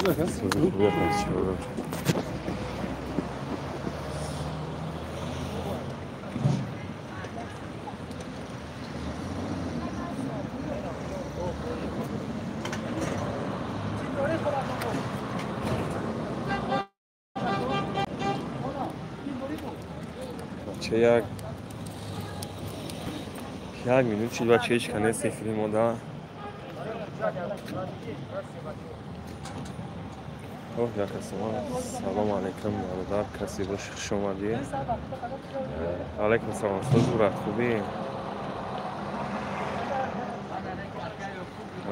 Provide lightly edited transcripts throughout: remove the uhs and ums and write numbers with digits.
Як як минут шид бача ҳеч канест эфири мода. Оҳ, як салом алейкум бародар, касе боши хуш омадӣ. Алейкум салом, соз бурад, хубӣ?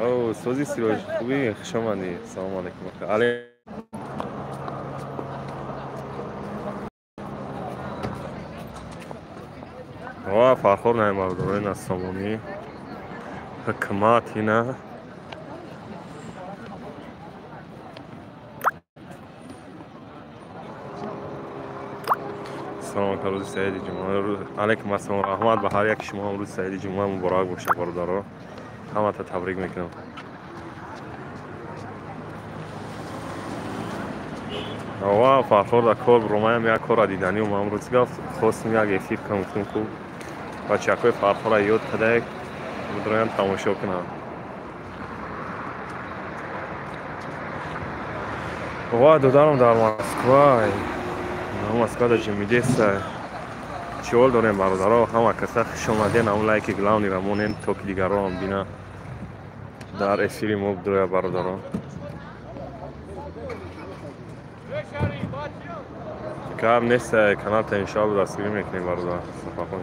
О, сози Сироҷ, хубӣ? Хуш омадӣ. Салом алейкум. Ва Фархор наимардорин аз сомонӣ ҳукмат ина салом алейкум, рӯзи саиди ҷумъа. Алейкум ассалом, раҳмат ба ҳар яки шумо. Ҳам рӯзи саиди ҷумъа муборак бошад, бародаро. Ҳамата табрик мекунам. Ва Фархор дар кор ромаям як кора диданӣ омам рӯз гафт, хостем як эфир кунам, гуфтем ку бачакҳои Фархора ёд кадаек будроям тамошо кунам. Ва додарам дар Москва, Москва дар ҷумидеса. Чӣ ҳол дорем бародаро? Ҳама каса хуш омаден. Ҳамн лайки главныйро монем, то ки дигароам бина дар эфири мо будроя бародаро. Гап нест, каналта иншоалло дастгирӣ мекунем бародар. Сафархон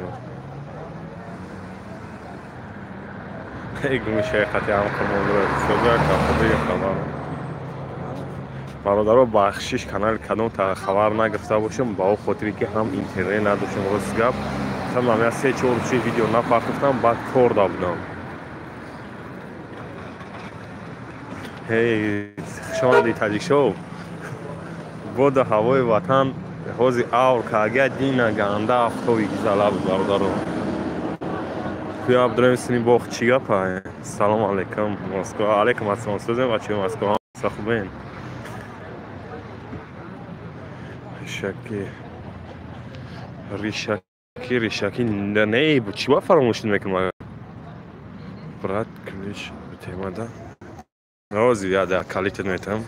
эй гумишаи қати ҳам қурмонро бародаро, бахшиш канали кадом та хабар нагирифта бошем, ба о хотире ки ҳам интернет надоштем. Рост гап, ҳам я 3-4 рӯзи видео напартофтам, баъд кор да будам. Ҳей, хуш омадӣ таҷикшов. Бода ҳавои ватан ҳози авр кага дина ганда афтоби гизала буд бародаро. Куя абдураим сини боғ чӣ гапа? Салом алейкум Москва. Алейкум ассалом, сӯзем бачаи Москва. Хубен? Ришаки ришаки ришаки не чӣ ба фаромӯш мекунам брат, ключ темада. Ҳози я калитет метам.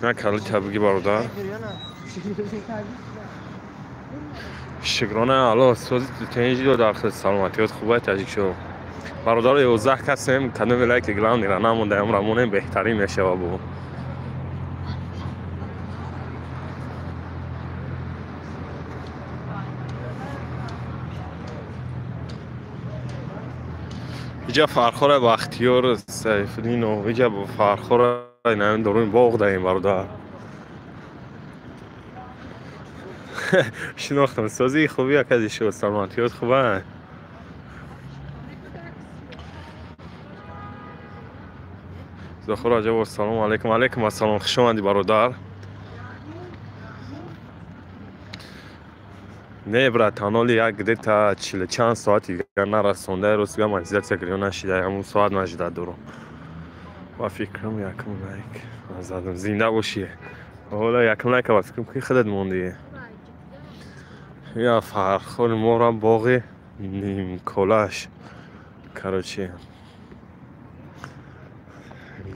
На калита биги бародар. Шукрона алло, сози тенҷи дар саломатиёт хубай таҷикшо. Бародаро 11 касем, кадоме лайки главныйро намондаем, рамонем беҳтарин мешава бу. Иҷа Фархора Бахтиёр Сайфуддинов, иҷа Фархора инам дорум боғ даем бародар. Шинохтам, сози хуби якази шуд, саломатиёт хуба. Зохур Раҷабов, салом алейкум. Алейкум ассалом, хуш омадӣ бародар. Не брат, таноли як где-то чилу чанд соати дигар нарасонда, рӯз дигар монетизатсия гирён нашида, ҳамун соат нашида дорум. Ба фикрам якум лайк задам. Зинда бошӣ. Ҳола якум лайка ба фикрам ки худат мондӣ. Я Фархори мора боғи нимколаш. Короче,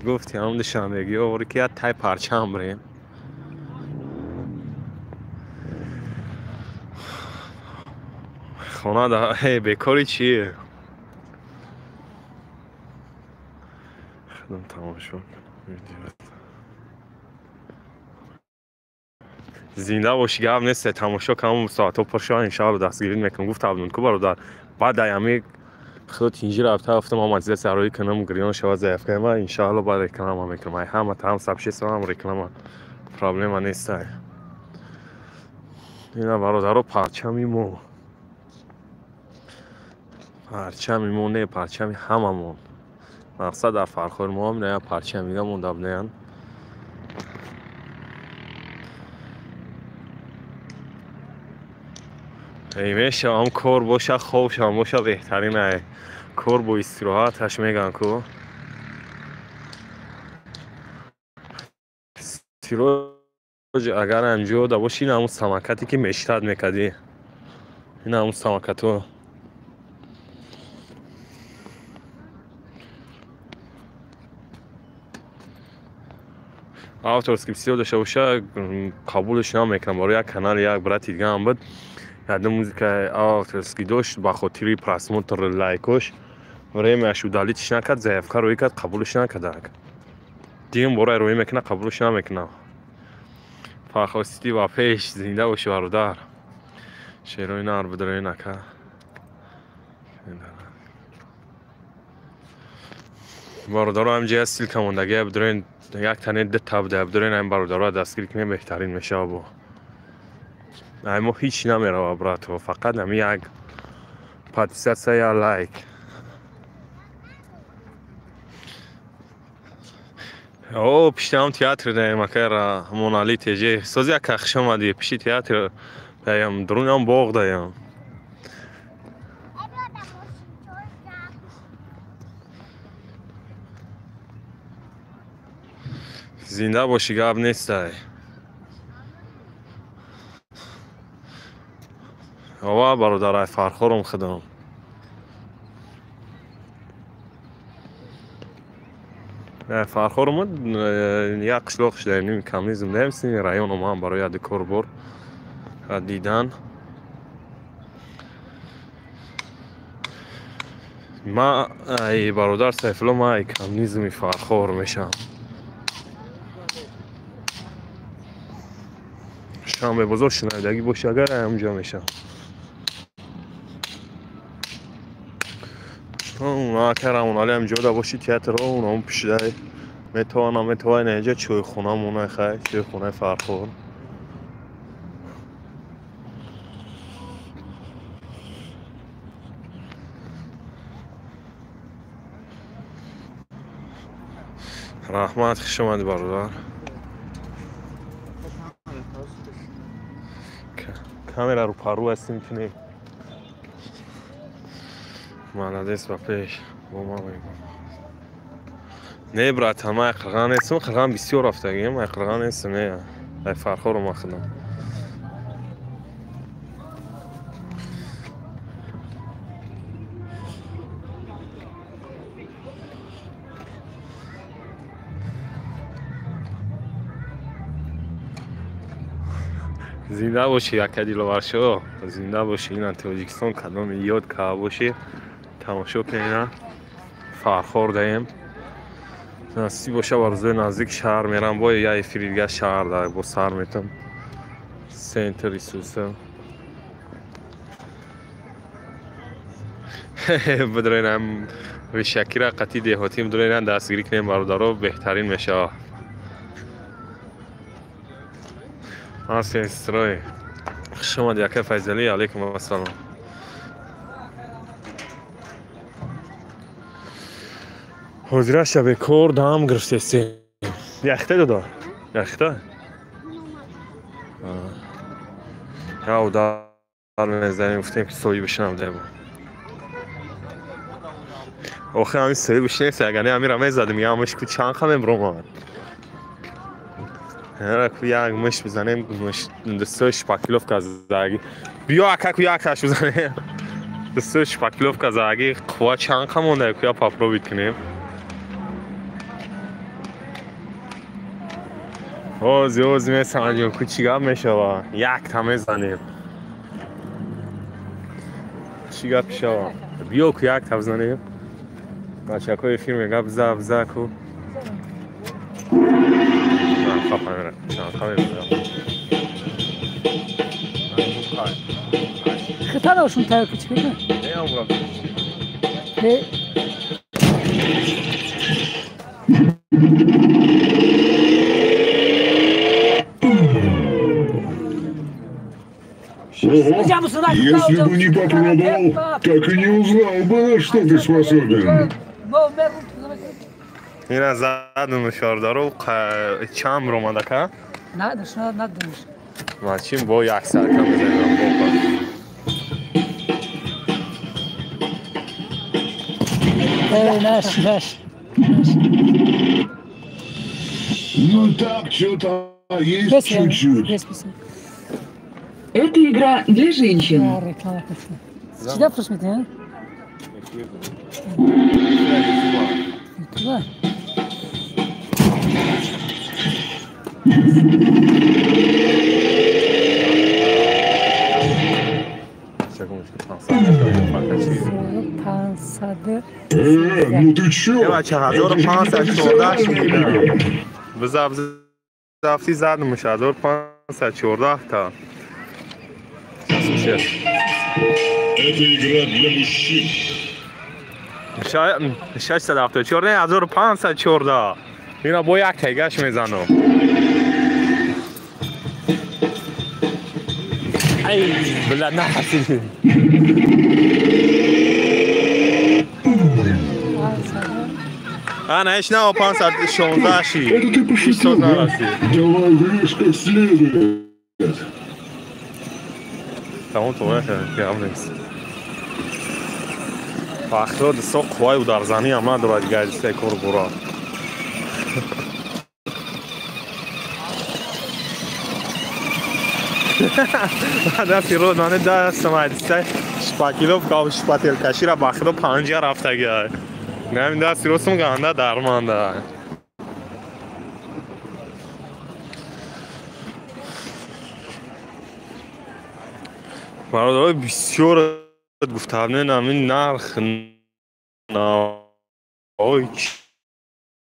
гуфти ҳам душанбегӣ овори ки як тай парчам бирем. Хона да бекори чие? Худам тамошо кунам. Зинда бошӣ, гап нест, тамошо кунам, соатҳо пур шавад, иншоалло дастгирӣ мекунам. Гуфт абдунку бародар, баъд аями худо тинҷи рафта рафтам, монетизатсия роӣ кунам, гирён шавад заявкаи ман, иншоалло баъд реклама мекунам. Ай ҳама ҳам сабшество ҳам реклама, проблема нест. Ина бародаро парчами мо. Парчами мо не, парчами ҳамамон. Мақсад дар Фархори мо ҳам не, парчам дига монда будаянд. Эй мешавам кор боша, хоб шавам боша, беҳтарин ай. Кор бо истироҳаташ мегӯянд ку. Сироҷ, агар анҷо да боши, ин ҳамун самокате ки мештад мекардӣ. Ин ҳамун самокатҳо. Авторский бисёр дошта боша, қабулш намекунам. Барои як канали як брати дига ҳам буд, яде музикаи авторский дошт, ба хотири просмотр лайкош времяш удалитиш накард, заявка рӯӣ кард, қабулш накардак. Дигим бора рӯӣ мекуна, қабулш намекунам. Фархосити ба пеш, зинда боши бародар. Шерои нар бидрои нака. Бародаро, ҳамҷа ссилка мондагия, бидроин як тане ду та буда, бидроин ҳамин бародаро дастгирӣ кунем, беҳтарин мешава. Бо ай мо ҳеҷ намерава, брато, фақат ҳамин як подписаться, я лайк. О, пишти ҳам театр даем, акайра Монали теже. Сози як хуш омадӣ, пишти театр даем, дурунам боғ даем. Зинда бошӣ, гап нестай. Ова бародарай, Фархорум худам. Фархорум як қишлоқ шудаем, ними коммунизм даем, сини район омаам барои яди корбор дидан. Ма ай бародар Сайфулло, ма ай коммунизми Фархор мешавам. Шанбе бозор шунавидагӣ боши, агар ҳамҷо мешавам. Акарамон али ҳамҷо да боши, театрро унам пишидай метавонам, метавонам инҷа чойхона монай, хай чойхонаи Фархор. Раҳмат, хуш омадӣ бародар. Камера рӯ паррӯ ҳастӣ, метунӣ. Молодец, ба пеш. Бо ма мегӯм. Не, братан, ман қирған нестам, қирған бисёр рафтагием, ман қирған нестам, не. Ай Фархору ман худам. Зинда бошӣ, ака Диловаршо, зинда бошӣ. Ина Тоҷикистон кадоми ёд кава бошӣ, тамошо кунена. Фархор даем. Насиб боша, ба рӯзои наздик шаҳр мерам, бо я эфири дига шаҳр да бо сар метам. Центр Исуса. Бидроинам Шакира қатъи деҳотӣ, бидроинам дастгирӣ кунем бародаро, беҳтарин мешава. Сестрой. Хуш омадӣ, ака Файзалӣ, алайкум ассалом. Ҳозира шабекор дам гирифтесем. Яхта додо? Яхта? Я удар мезанем, гуфтем ки соҳибаш набуда. Охи ҳамин соҳибаш нест, агар не ҳаминро мезадем, як мушку чанд ха мебуромад. Ку як муш бизанем, дастои шпаклёвка заги. Биё ака, ку якаш бизанем. Дастои шпаклёвка заги, қувва чанд ха монда, ку я попробовать кунем. Ози ози месанҷем, ку чӣ гап мешава? Якта мезанем. Чӣ гап мешава? Биё ку якта бизанем. Бачакҳои эфир мегап биза биза ку. Хитана ошун тайёр ки чӣ кунӣ? Не. Если бы не попробовал, так и не узнал бы, на что ты способен. Ина задум шордару чанд ромадака? Надумаш. Мачин бо як сарка мезанам бо. Наш, наш. Ну так, что там есть чуть-чуть. Это игра для женщин. Сюда просмотри, а? Туда. Ну ты чё? Зафти задумаш 1514 та. Это игра для мужчин. 674 1514. Ина бо як тегаш мезанам. Ай, бля, нахасид. Ана, иш на 516 ши. Это ты пошутил, да? Давай врежь как следует. Тамом то явнес. Фахро дисо қувваи ударзанӣ ҳам надорад дигар дисаи кор бура. Дафи род мане дастам дисаи шпакиловка ва шпателкашира ба худо панҷа рафтага. Намин дасти ростум ганда дарманда. Бародарои бисёр гуфтабнен ҳамин нарх ой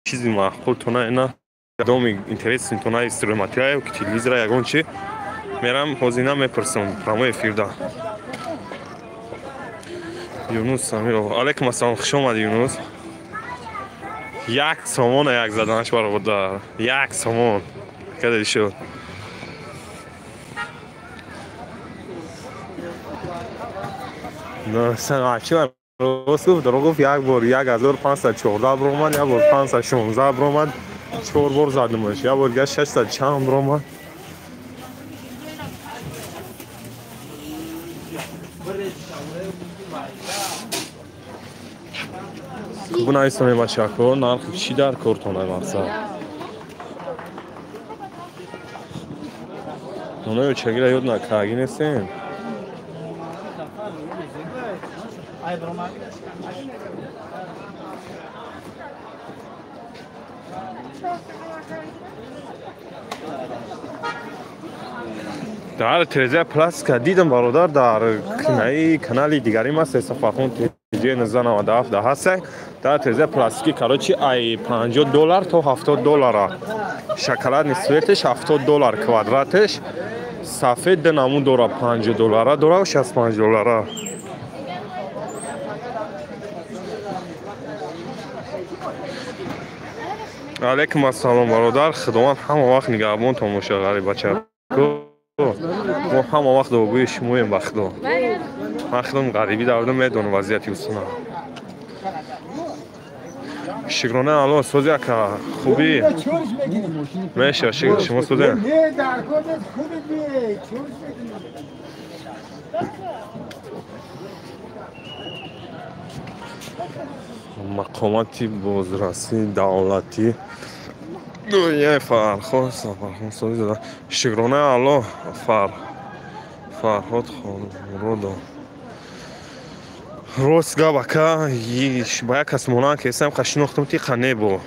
чизи маъқул тона ина доми интереси тона стройматериал ки телевизора ягон чи мерам ҳозина мепурсам прямой эфирда. Юнус Самиров, алейкум ассалом, хуш омадӣ Юнус. Як сомона як заданаш бародар, як сомон кадади шуд. Рост гуфт, дурӯғ гуфт, як бор 1514 баромад, як бор 516 баромад, чор бор задимаш, як бор дигар 600 чанд баромад. Бунависонед бачако, нархи чӣ дар кортонай мақсад? Оноё чагира ёд накардаги нестем? Дар терезаи пластика дидам бародар, дар канали дигари ма сесафахон ТЖ 1997 ҳаст. Дар терезаи пластики короче ай $50 то $70. Шоколадни цветаш $70 квадраташ, сафед намун дора $50 дора $65. Алейкум ассалом бародар, худованд ҳама вақт нигаҳбонтон бошад ғариб бачако. Мо ҳама вақт дуогӯи шумоем ба худо. Ман худам ғарибӣ даврда медонам вазъияти усуна. Шукрона Алло, сози ака, хубӣ? Меша, шукр, шумо созе? Мақомоти бозрасии давлатӣ ноҳияи Фархор Сафархон сози зада. Шукрона Алло, Фарҳод Хонмуродов. Рост гап ака, ба як кас монанд кесам, қа шинохтам ти қа небо.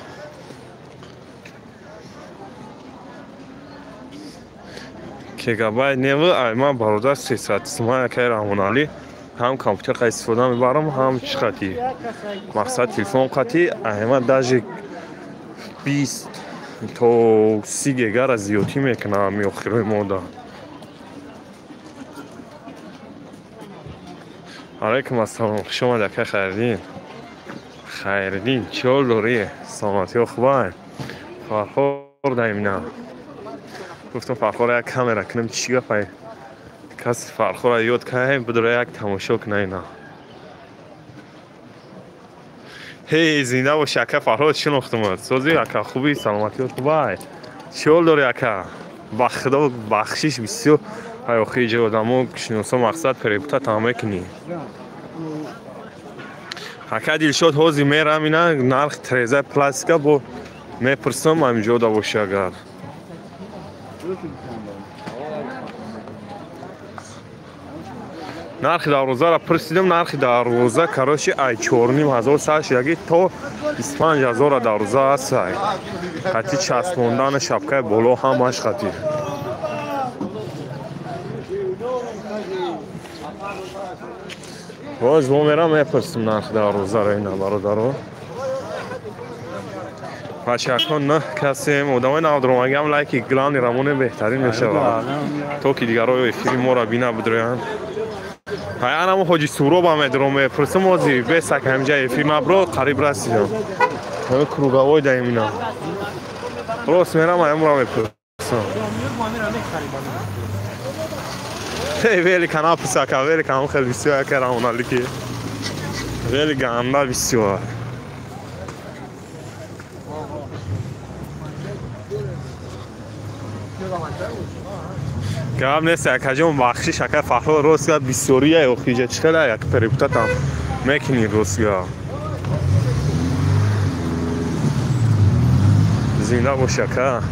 Кегабайт неву, ай ман бародар 300 сомон акаи Раҳмоналӣ ҳам компютер қа истифода мебарам, ҳам чӣ қати. Мақсад телефон қати, ай ман даже 20 то 30 гигара зиёдтӣ мекунам охирои мода. Алейкум ассалом, хуш омадӣ акай Хайриддин. Хайриддин, чӣ ҳол дорӣ? Саломатиҳо хубанд? Фархор даимина. Гуфтам Фархора як камера кунем, чӣ гапай? Кас Фархора ёд кунем, бидора як тамошо кунем ина. Ҳей, зинда бошӣ ака Фарҳод, шинохтумат. Сози ака, хубӣ? Саломатиҳо хубай? Чӣ ҳол дорӣ ака? Ба худо бахшиш бисёр. Ай охири ҷо одамо шиносо мақсад перепута там мекунӣ. Ака Дилшод ҳозир мерам ина нарх терезаи пластика бо мепурсам ҳаминҷо да боши агар. Нархи дарвозаро пурсидам, нархи дарвоза короче ай 4500 сар шидаги то 25000 дарвоза аст. Хати часпондани шапкаи боло ҳамаш хати. Боз мо мерам мепурсим нархи дарвозаро ина бародаро. Бачакон на касем одамои навдромагиам лайки главни рамоне беҳтарин мешавад. То ки дигаро эфири моро бина бидроянд. Ҳай анамо ҳоҷи Суроба медром мепурсим ози бесак ҳамҷа эфир набро қариб расидам. Ҳами круговой даем ина. Рост мерам аямро мепурсам. Эй вели кана писака, вели кана хеле бисёр якера ки. Вели ганда бисёр. Гап нест, якаҷон бахшиш, ака Фахро рост гап бисёрия охиҷа чӣ хела як перепутатам мекунӣ рост гап. Зинда бош ака.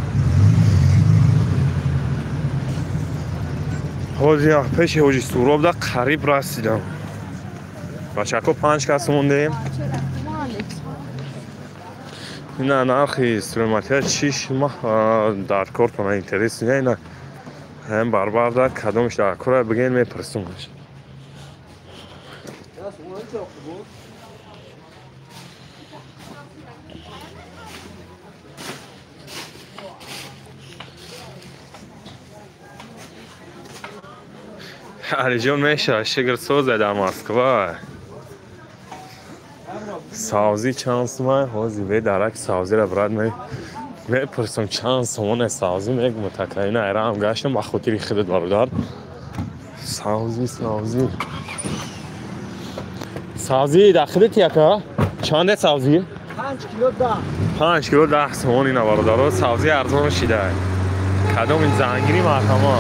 Ҳозир пеши ҳоҷи Суроб да қариб расидам. Бачако 5 кас мондем. Ина нархи стройматериал чиш ма дар кортона интерес не ина. Ҳам барбар да кадомш дар кора бигӯен мепурсумаш. Алиҷон меша шигрсозе дар Москва. Савзӣ чанд сумай? Ҳозир бедарак савзиро брат мепурсам чанд сомоне савзӣ мегӯм така ина айраам гаштам ба хотири худат бародар. Савзӣ савзӣ. Савзӣ дар худат яка? Чанде савзӣ? 5 кило 10. 5 кило 10 сомон ина бародаро савзӣ арзон шида. Кадом ин зангири марҳама.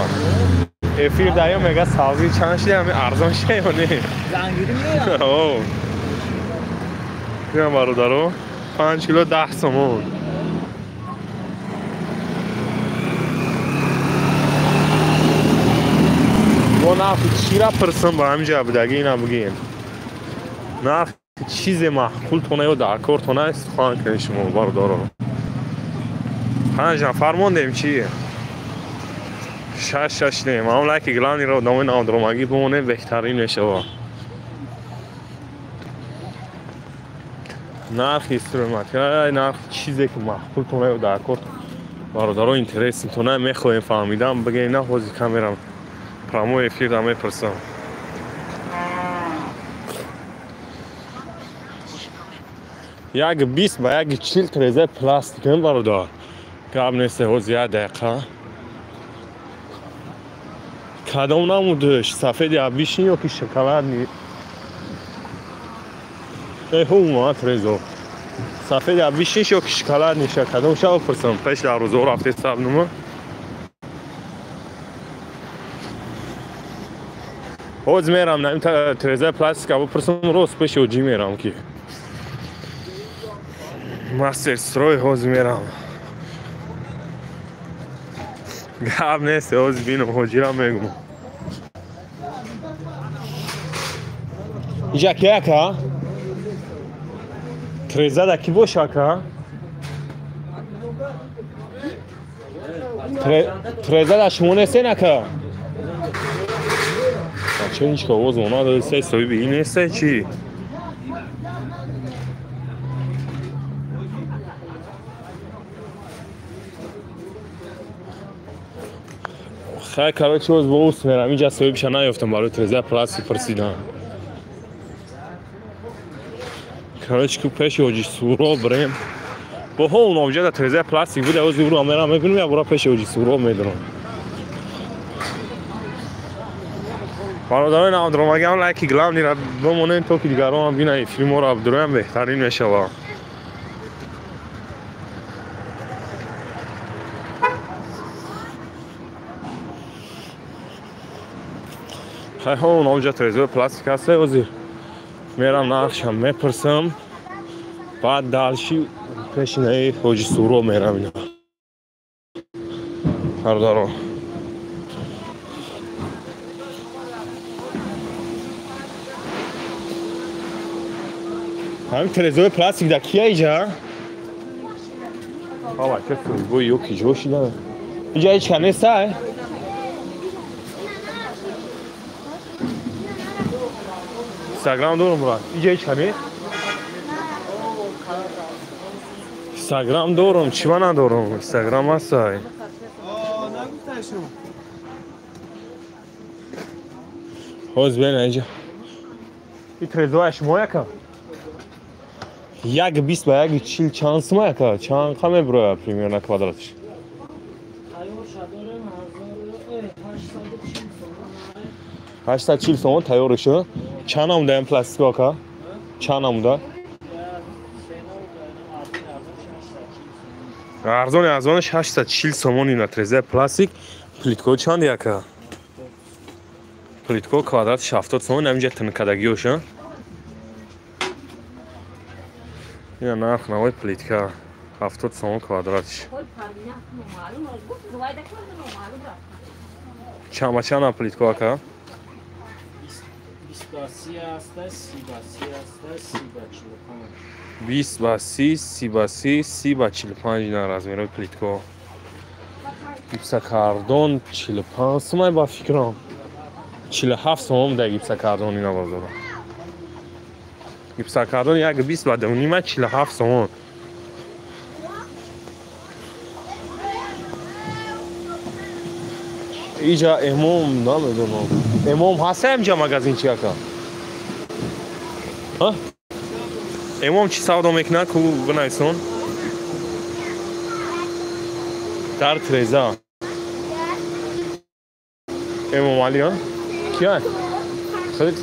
Эфир даё мега савзӣ чанд шида ами арзон шида ё не? Зангири мея? О. Ина бародаро 5 кило 10 сомон. Бо нархи чира пурсам ба ҳаминҷа будаги ина бигӯем. Нархи чизе маъқултона ё дар кортона сухан кунед шумо бародаро. 5 нафар мондем чи? 6 нем. Ҳам лайки главниро одамои навдромагӣ бимонем беҳтарин мешавад. Нархи стройматериал, нархи чизе ки маъқултона ё дар кор бародаро интереснтона мехоҳем фаҳмидан бигӯем на ҳозир камерам прямой эфир да мепурсам. Як 20 ба як 40 треза пластик бародар. Гап нест ҳозир як дақиқа. Кадом намудаш? Сафеди абишни ё ки шоколадни? Э ҳума трезо. Сафеди абишниш ё ки шоколадниша? Кадом шава пурсам? Пеш дар рӯзо рафте сабнума. Ҳозир мерам на ин трезаи пластика бипурсам рост пеши ҳоҷӣ мерам ки. Мастер строй ҳозир мерам. Гап нест, ҳозир бинам ҳоҷира мегӯм. Инҷа ки ака? Треза да ки боша ака? Треза да шумо нестен ака? Ча ҳеҷ ка овоз надоди се соҳиби ин несте чи? Хай короче боз бо ус мерам инҷа соҳибша наёфтам барои треза пластик пурсидан. Короче ку пеши ҳоҷи Суроб бирем. Бо ҳо уновҷа да треза пластик буда ози уро мерам мебинам як бора пеши ҳоҷи Суроб медурам. Бародарои навдромагиам лайки главниро бимонем то ки дигарон бинанд эфири моро абдуроям беҳтарин мешавад. Хай ҳо уновҷа трезои пластик ҳаст ҳозир мерам нархшам мепурсам баъд далши пеши наи ҳоҷи Суроб мерам ина. Бародаро. Ҳамин телевизори пластик да кия иҷа? Ава, ке фурудгоҳи ё ки ҷо шида? Иҷа ҳеч ка нест, ай? Инстаграм дорум, брат. Иҷа ҳеч ка нест? Инстаграм дорум, чӣ ма надорум? Инстаграм ҳаст, ай. Ҳоз бена иҷа. И трезоя шумо яка? 1,20 ба 1,40 чанд сума яка? Чанд қа мебироя примерно квадратиш? 840 сомон тайёриша. Чанд намуда ин пластико ака? Чанд намуда? Арзони арзонаш 840 сомон ина трезаи пластик. Плитко чанд яка? Плитко квадратиш 70 сомон, ҳаминҷа тинкадагиёша. Ина нарх навои плитка 70 сомон квадратиш. Чанд ба чанд плитко ака? 20 ба 30, 30 ба 30, 30 ба 45 ина размерои плитко. Гипсокартон 45 сомон ба фикрам. 47 сомон да гипсокартон ина бозора. Гипсокартон 1,20 ба 2,5 47 сомон. Иҷа эмом намедонам. Эмом ҳаст ҳамҷа магазинчи ака? Ҳа? Эмом чӣ савдо мекунад ку бинависон? Дар треза. Эмомалӣ, ҳа? Кия? Хеле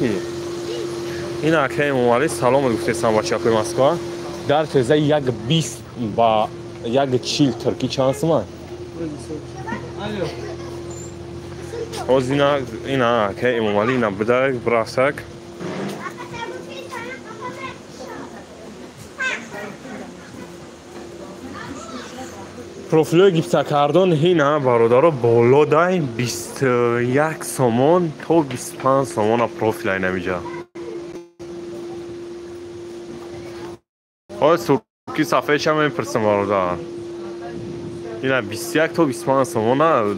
ин ака Эмомалӣ салом гуфтесам бачаҳои Москва. Дар треза 1,20 ба 1,40 турки чанд суман? Ҳоз ина ака Эмомалӣ ина бидаг бирасак. Профилҳои гипсокартон ҳина бародаро боло дай 21 сомон то 25 сомона профил айнамиҷа. Ҳоз турки сафедша мепурсам бародар. Ина 21 то 25 сомона,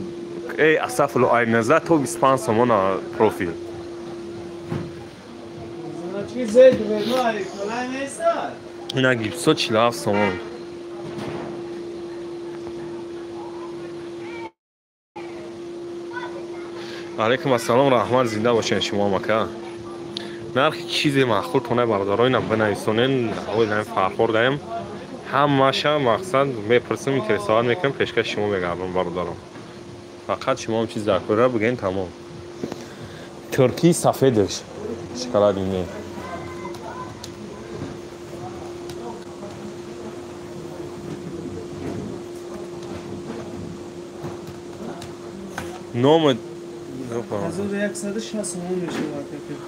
эй асафло ай 19 то 25 сомона профил. Ина гипсо 47 сомон. Алейкум ассалом, раҳмат, зинда бошед шумо мака. Нархи чизе маъқул тона бародаро ина бинависонен, ҳои фархор даем. Ҳамаша мақсад мепурсам, интересоват мекунам, пешкаши шумо мегардам бародаро. Фақат шумо ҳам чиз дар кора бигӯен тамом. Туркии сафедаш шоколади не. Номи 1160 сомон мешавад.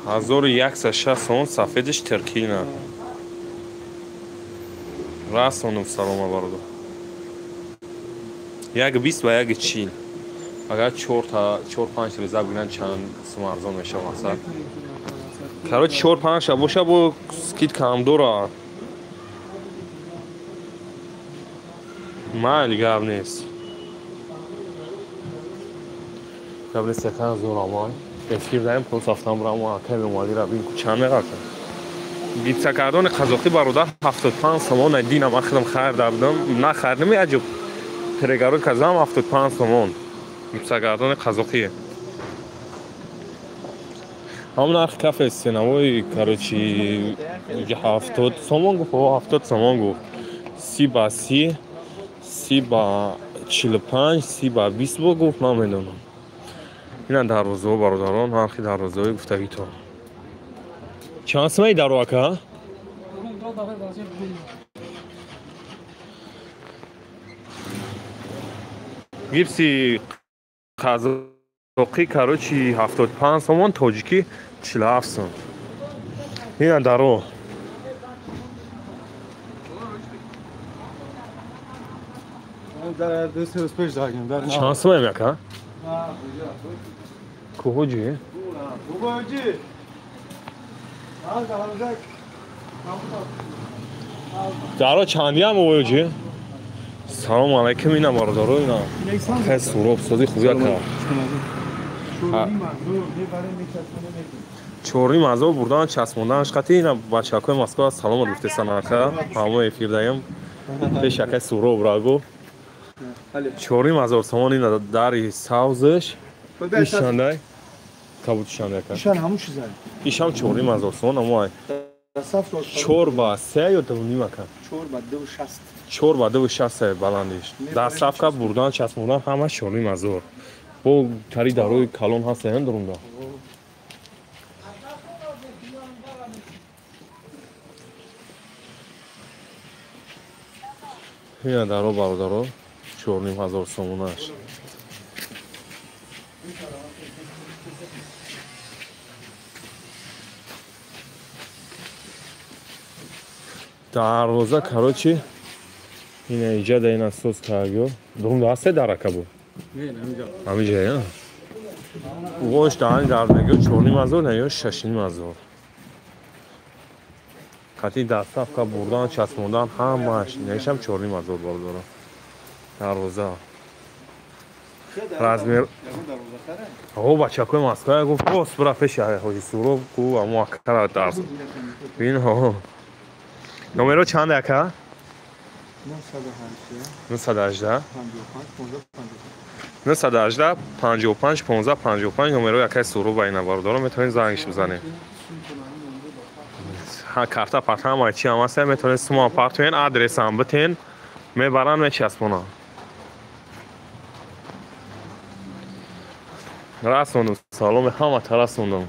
1160 сомон сафедаш туркина. Расонум салома бародар. 1,20 ба 1,40. Агар 4-5 реза бигиранд чанд сум арзон мешавад мақсад. Короче 4-5 ша боша бо скидка ҳам дора. Майли гап нест. Гап нест, якан зор амай. Эфир даем просто афтам бурам ака Эмомалиро бин ку чанд меғалтад. Гипсокартони қазоқӣ бародар 75 сомон динам ман худам хайр дардам, на хайр намеаҷуб. Перегарод казам 75 сомон. Гипсокартони қазоқӣ. Ҳамон нархи кафе стенавой, короче, 70 сомон гуфт, 70 сомон гуфт. 30 ба 30, 30 ба 45, 30 ба 20 бо гуфт, ман медонам. Ина дарвозаҳо бародарон, нархи дарвозаҳои гуфтагитон. Чанд сумаи даро ака? Гипси қазоқӣ короче 75 сомон, тоҷикӣ 47 сом. Ина даро. Чанд сумаем яка? Куҳоҷи? Даро чандиам овоҷи? Салом алайкум, ина бародаро, ина хел суроб сози хубия кард. Чорним ҳазор бурдан часпонданаш қати ина бачакҳои Москва салом гуфтесан ака, ҳамо эфир даем. Пеш акай суроб ра гу. 4,5 ҳазор сомон ина дари савзш. Ишандай? Кабут ишандай ака. Ишан ҳамун чизай. Ишам 4,5 ҳазор сомон амоай. 4 ба 3 ё 2,5 ака? 4 ба 2,60. 4 ба 2,60 баландиш. Доставка бурдан часпондан ҳама 4,5 ҳазор. Бо тари дарои калон ҳастаян дурунда. Ина даро бародаро 4,5 ҳазор сомонаш. Дарвоза, короче, ина иҷада ина соз кардё. Дурунда ҳасте дарака бу? Ҳамиҷа, я? Уғош даҳани дар мегӯ 4,5 ҳазор, на ё 6,5 ҳазор. Қати доставка бурдан, часпондан ҳамааш, инашам 4,5 ҳазор бародаро. Дарвоза. Размер. О, бачакои Москва гуфт, боз бура пеши ҳоҷи Суроб ку амо акара дарс. Бин ҳо. Номеро чанд ака? 918 918 55 15 55 номерои акаи Суроб ина бародаро, метавонед зангиш бизанед. Ҳа, карта парта ҳама чи ҳам ҳаста, метавонед сума партоен, адресам битен, мебаранд, мечаспонанд. Расондум, саломи ҳамата расондум.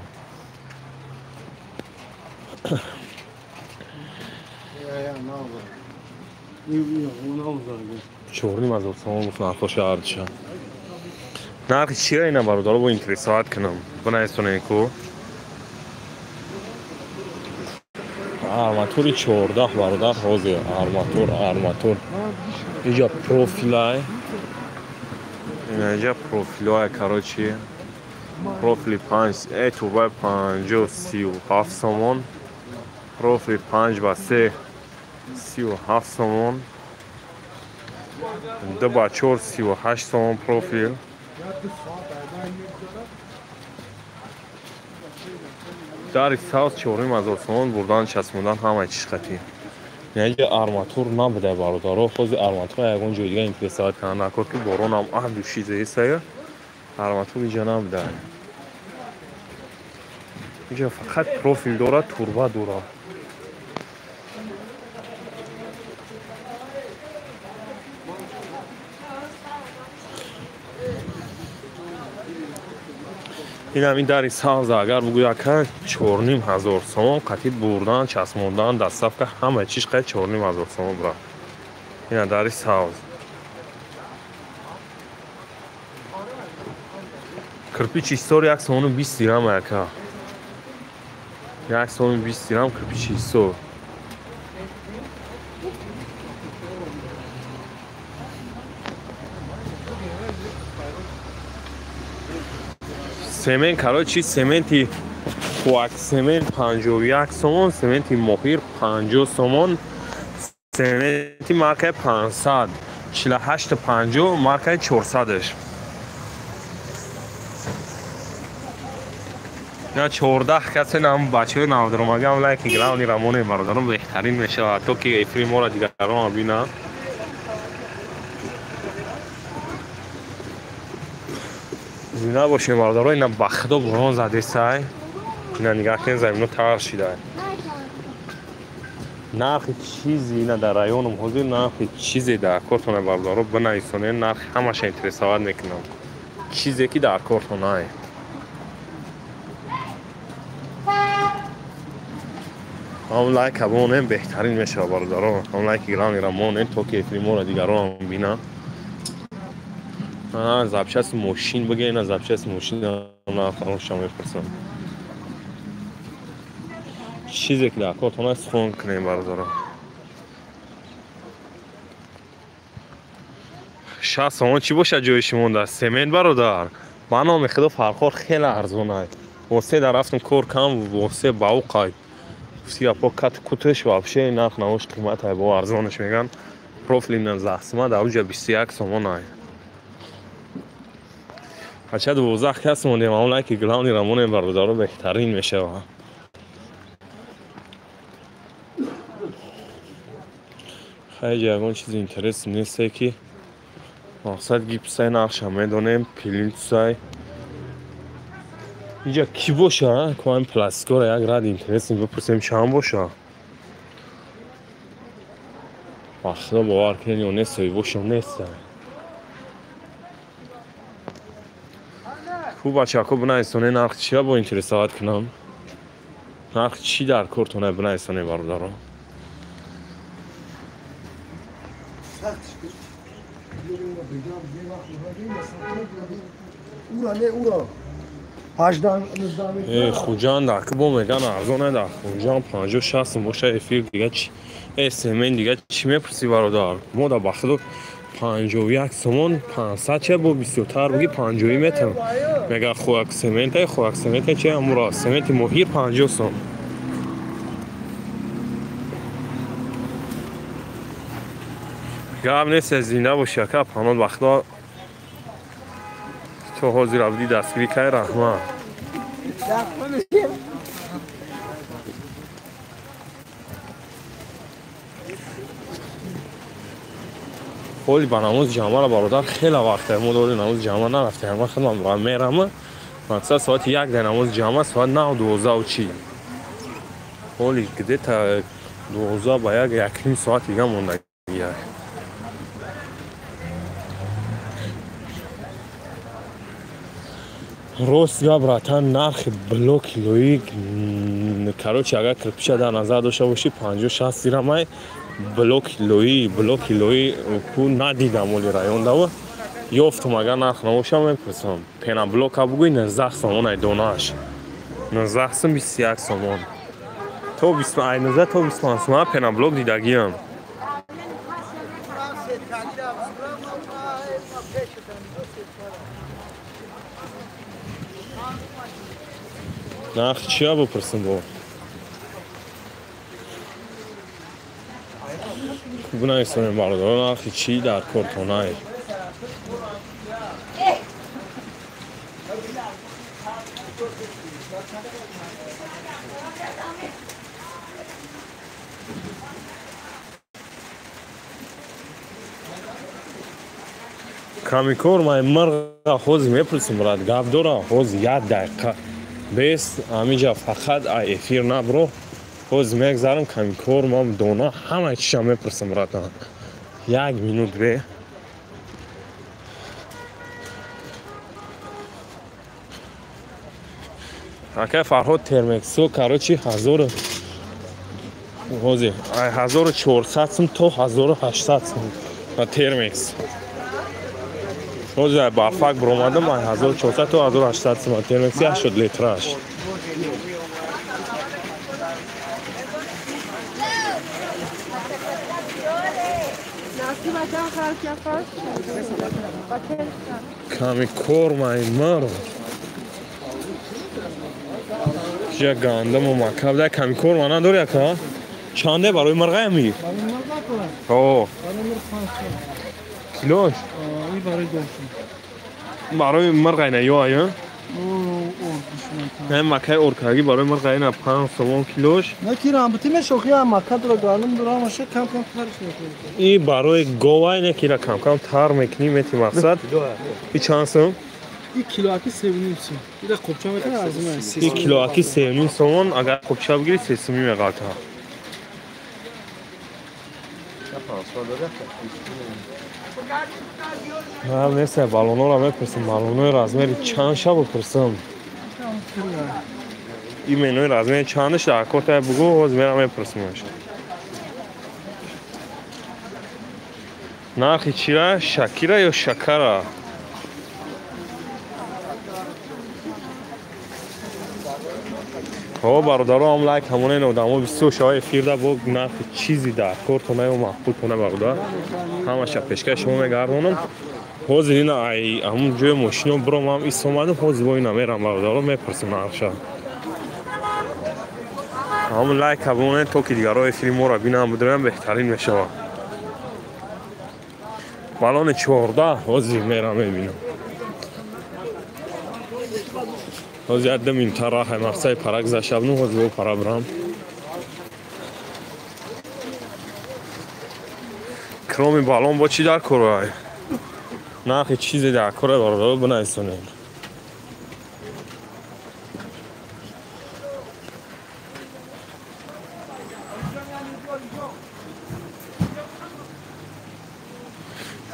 4,5 ҳазор сомон гуфт нархоша ҳардуша. Нархи чия ина бародаро бо интересовать кунам. Бинависонед ку. Арматури 14 бародар ҳозир арматур, арматур. Иҷа профилай. Инаҷа профилҳое, короче. Профили 5, турбаи 50 37 сомон. Профили 5 ба 3 37 сомон. 2 ба 4 38 сомон профил. Дари савз 4,5 ҳазор сомон бурдан часпондан ҳамаи чиз қатӣ. Яъне арматур набуда бародаро, ҳозир арматур ягон ҷои дига интересовать кунанд накор ки боронам аҳду шизаисая арматур иҷа набуда. Иҷа фақат профил дорад, турба дорад. Инам ин дари савза агар бугӯй ака 4,5 ҳазор сомон қатӣ бурдан, часпондан, доставка ҳама чиз қай 4,5 ҳазор сомон бура. Ина дари савз. Кирпичи Ҳисор 1 сомону 20 дирам ака. 1 сомону 20 дирам кирпичи Ҳисор. Семент, короче, сементи Хуак семент 51 сомон, сементи Моҳир 50 сомон, сементи маркаи 500 48,50, маркаи 400-ш. На 14 касе нам бачаҳои навдромагам лайки главный рамоне бародарон беҳтарин мешавад, то ки эфири моро дигарон бинанд. Зинда бошем бародаро, ина ба худо борон задесай. Ина нигаҳ кунед, замино тар шидай. Нархи чизи ина дар районом ҳозир нархи чизе дар кортона бародаро бинависонед, нархи ҳамаша интересовать мекунам. Чизе ки дар кортонай. Ҳам лайка монем беҳтарин мешавад бародаро. Ҳам лайки главный ра монем, то ки эфири моро дигарон бинанд. Запчасти мошин бигӯ, ина запчасти мошин нархашам мепурсам. Чизе ки дар кортон аст хон кунем бародаро. 60 сомон чӣ бошад ҷои шумонда? Семент бародар. Ба номи худо Фархор хеле арзонай. Восе дар рафтам кор кам, восе бауқай. Сиапо кат куташ вообще нарх навош қиматай бо арзонаш меган. Профили 19 сомон дар уҷа 21 сомонай. Ача 12 кас мондем, он лайки главный рамонем бародаро беҳтарин мешава. Хай ягон чизи интерес несте ки мақсад гипсай нақша медонем, плинтусай. Инҷа ки боша, коин пластикора як рад интерес бипурсем чанд боша. Бахто бовар кунед ё нест, бошам нест. Хуб бачако бинависоне нарх чия бо интересоват кунам. Нарх чӣ дар кортона бинависоне бародаро. Хуҷанд ак бо меган арзон дар Хуҷанд 50-60 боша эфир дига чи семен дига чӣ мепурсӣ бародар? Мо дар бахто 51 сомон 500 ча бо бисёртар буги 50 метр. Мега хоак сементай, хоак сементай чи амура сементи моҳир 50 сом. Гап нест, зинда боши ака, панод вақто то ҳозир абди дастгирӣ кай раҳмат. Ҳоли ба намози ҷамъаро бародар хеле вақте мо дори намози ҷамъа нарафтем. Ман худам мерам. Мақсад соати 1 дар намози ҷамъа, соат 9:12. Ҳоли где-то 12 ба 1 1.5 соат дига мондагия. Рост гап братан, нархи блоки лои, короче, агар кирпича дар назар дошта бошӣ 50-60 дирам блоки лои ку надидам оли район дава. Ёфтум агар нарх набошам мепурсам. Пенаблока бугӯй 19 сомон ай донааш. 19 сом 21 сомон. То 19 то 25 сомон пенаблок дидагиам. Нарх чия бипурсам бо? Бинависонем бародаро нархи чӣ дар кортонае. Камикор май мирға ҳозир мепурсам брат, гап дорам ҳозир як дақиқа бес амиҷа фақат ай эфир набро. Ҳозир мегзарам камикор ман дона ҳама чиша мепурсам братан. Як минут бе. Акай Фарҳод термексо короче 1000 ҳозир ай 1400 сум то 1800 сум ба термекс. Ҳозир ай барфак баромадам ай 1400 то 1800 сум термекс 80 литраш. Ками кор май мар. Я гандаму макаб да ками кор мана дори ака? Чанде барои мирғай ми? О. Килош? Барои мирғай на ё ая? Не макай оркаги барои мирғай на 5 сомон килош. На ки рамбути мешохи мака дора гандум дора маша кам кам тарш мекунӣ. И барои говай не кира кам кам тар мекунӣ мети мақсад. И чанд сом? И килоаки 3.5 сом. Ира қопча метавонӣ арзон аст. И килоаки 3.5 сомон агар қопча бигирӣ 3 сомӣ меғалта. На нест баллонҳоро мепурсам, баллонҳои размери чанд ша бипурсам? И менои размери чандаш дар корта бугӯ, ҳозир мерам мепурсамаш. Нархи чира? Шакира ё шакара? О бародаро ҳам лайк ҳамонен одамо бисёр шава эфирда бо нархи чизи дар кортона ё маъқултона бародар. Ҳамаша пешкаш шумо мегардонам. Ҳозир ина ай ҳамун ҷои мошино биромам истомадам, ҳозир бо ина мерам бародаро мепурсам нархша. Ҳамун лайка бимонед то ки дигарро эфири моро бинам бидорам беҳтарин мешавад. Балони 14 ҳозир мерам мебинам. Ҳозир як ду минута раҳай мақсади пара гузашта будам, ҳозир бо пара бирам. Кроми балон бо чӣ дар кор ай? Нархи чизе дар кор бародаро бинависонед.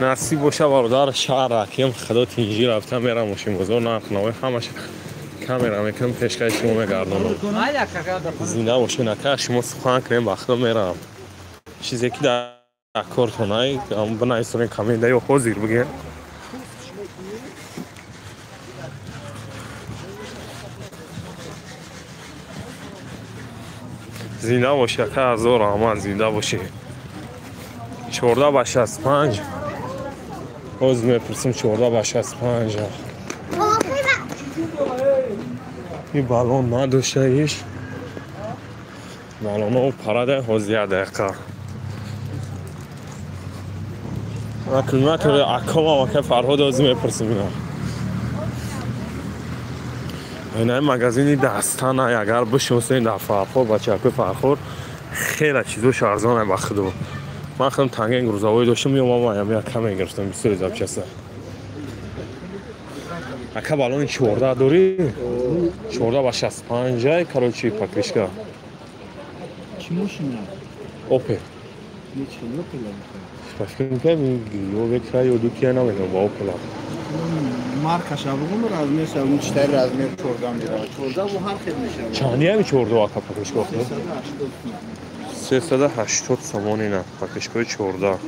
Насиб боша бародар шаҳр ракем худо тинҷӣ рафта мерам мошинбозор нарх навои ҳамаш камера мекунам пешкаши шумо мегардонам. Зинда бошед нака шумо сухан кунем ба худо мерам. Чизе ки дар кортон ай бинависонед коммента ё ҳозир бигем. Зинда бошед ака ҳазор раҳмат зинда бошед. 14 ба 65 ҳозир мепурсам 14 ба 65. Ин балон надошта иш. Балоно парада ҳозир як дақиқа. Аккумулятори акомам ака Фарҳод ҳозир мепурсам ина. Инаи магазини дастана агар бишносед дар Фархор бачакои Фархор хеле чизош арзон ба худо. Ман худам тангаи грузовой доштам меомадам як каме гирифтам бисёри запчаста. Ака балони 14 дорӣ? 14 ба 65 короче покрышка. Чӣ мошина? Опел. Ба фикр мекунам ё Вектра ё Дукия намедонам ба Опел. Маркаша бугум размер шавун читари размер 14 меравад. 14 бу ҳар хел мешавад. Чанди ҳами 14 ака покрышка охир? 380 сомон ина покрышкаи 14.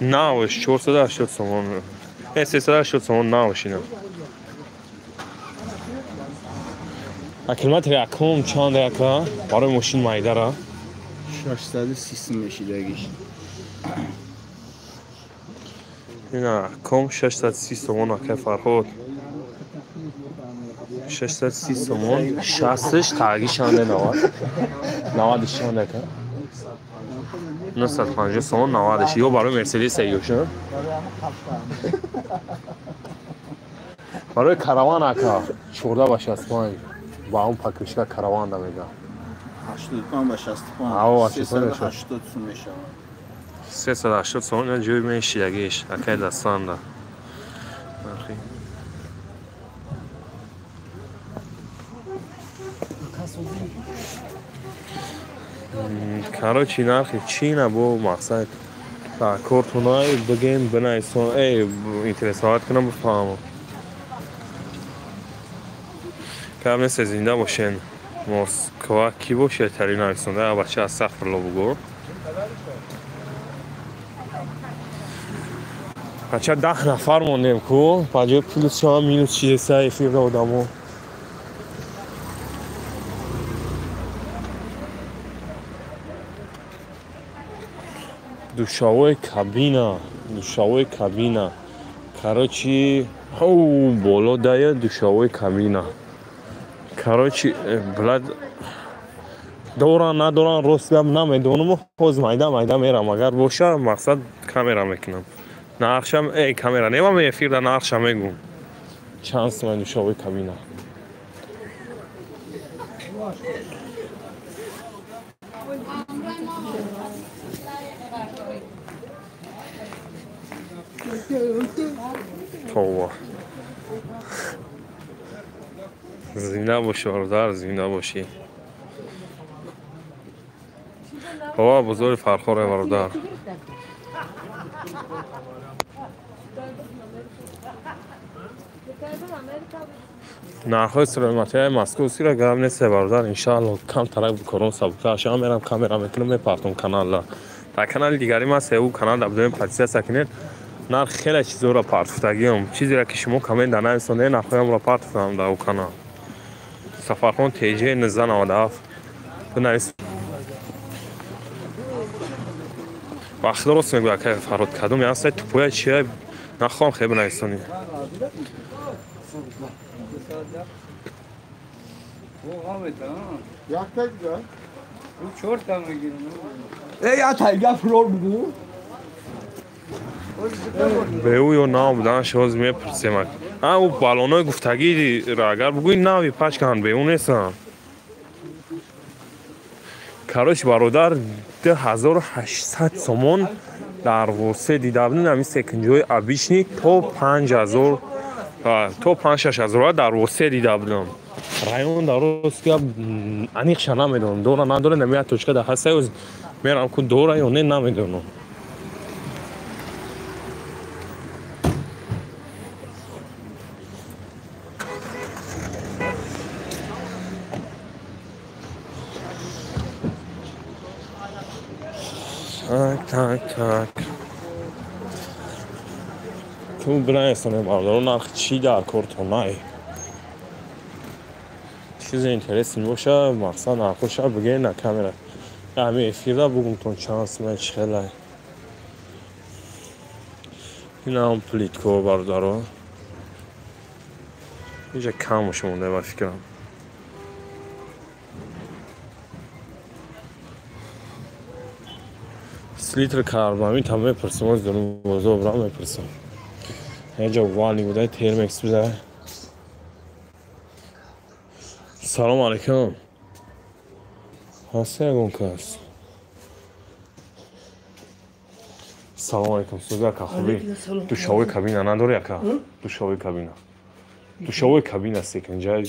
Навш 480 сомон. 380 сомон навш ина. Аккумулятори аком чанд ака барои мошин майдара? 630 сум мешидагиш. Ина ком 630 сомон ака Фарҳод. 630 сомон 60 таги чанде 90? 90 чанд ака? 950 сомон 90 ё барои Мерседес ёша? Барои караван ака 14 ба 65 ба он покрышка караван да мегам. 85 ба 65. Аво, 380 сум мешавад. 380 сомон ина ҷои мешидагиш акай дастанда. Нархи. Короче нархи чӣ на бо мақсад дар кортонай бигем бинависон эй интересовать кунам бифаҳмам. Кам нест зинда бошен. Москва кӣ бошед тари нависонда бача астағфирулло бугӯ. Бача 10 нафар мондем ку ба ҷои плюс шава минус чизеса эфирда одамо. Душавои кабина, душавои кабина. Короче, ҳоу боло дая душавои кабина. Короче, блад доран надоран рост гап намедонам, ҳоз майда майда мерам агар боша мақсад камера мекунам. Нархшам эй камера немам эфирда нархша мегӯм. Чанд сомон душавои кабина? Това. Зинда бошӣ бародар, зинда бошӣ. Ова бозори Фархоре бародар. Нархҳои стройматериали московскиро гап нест бародар, иншаалло кам тарак корон сабуктар шавам мерам камера мекунам мепартом каналда. Дар канали дигари ман сеу канал да будем подписаться кунед. Нарх хеле чизоро партофтагиам. Чизеро ки шумо коммент нависонед, нархҳоямро партофтам дар ӯ канал. Сафархон ТЖ 1997 бинавис. Ба худо рост мегӯя, акай Фарҳод, кадом ясай тупоя чия нахоҳам хеб нависонӣ. Бе ӯ ё нав буданаш ҳозир мепурсем. А ӯ баллонои гуфтагиро агар бугӯи нави пачканд, бе ӯ нестанд. Короче, бародар, 2800 сомон дар Восе дида будем ҳамин секинҷои обычный то 5000, то 5-6 ҳазор дар Восе дида будам. Район дар рост гап аниқша намедонам, дора надора, нами як точка дар ҳаста, мерам ку дора ё не, намедонам. Так, так, так. Ту бинависонем, бародаро, нарх чӣ дар кортон най. Чизе интересный боша, мақсад нархоша бигӯед на камера. Ҳами эфирда бугумтон чанд сумай чӣ хелай. Инам плитко, бародаро. Инҷа камаш монда ба фикрам. Литр карбамид ҳам мепурсам, оз дорум бозор бирам мепурсам. Яҷа валник буда, термекс буда. Салом алейкум. Ҳаст ягон кас? Салом алейкум, сӯзи ака, хубӣ? Душовой кабина надори, ака? Душовой кабина. Душовой кабина секинҷа,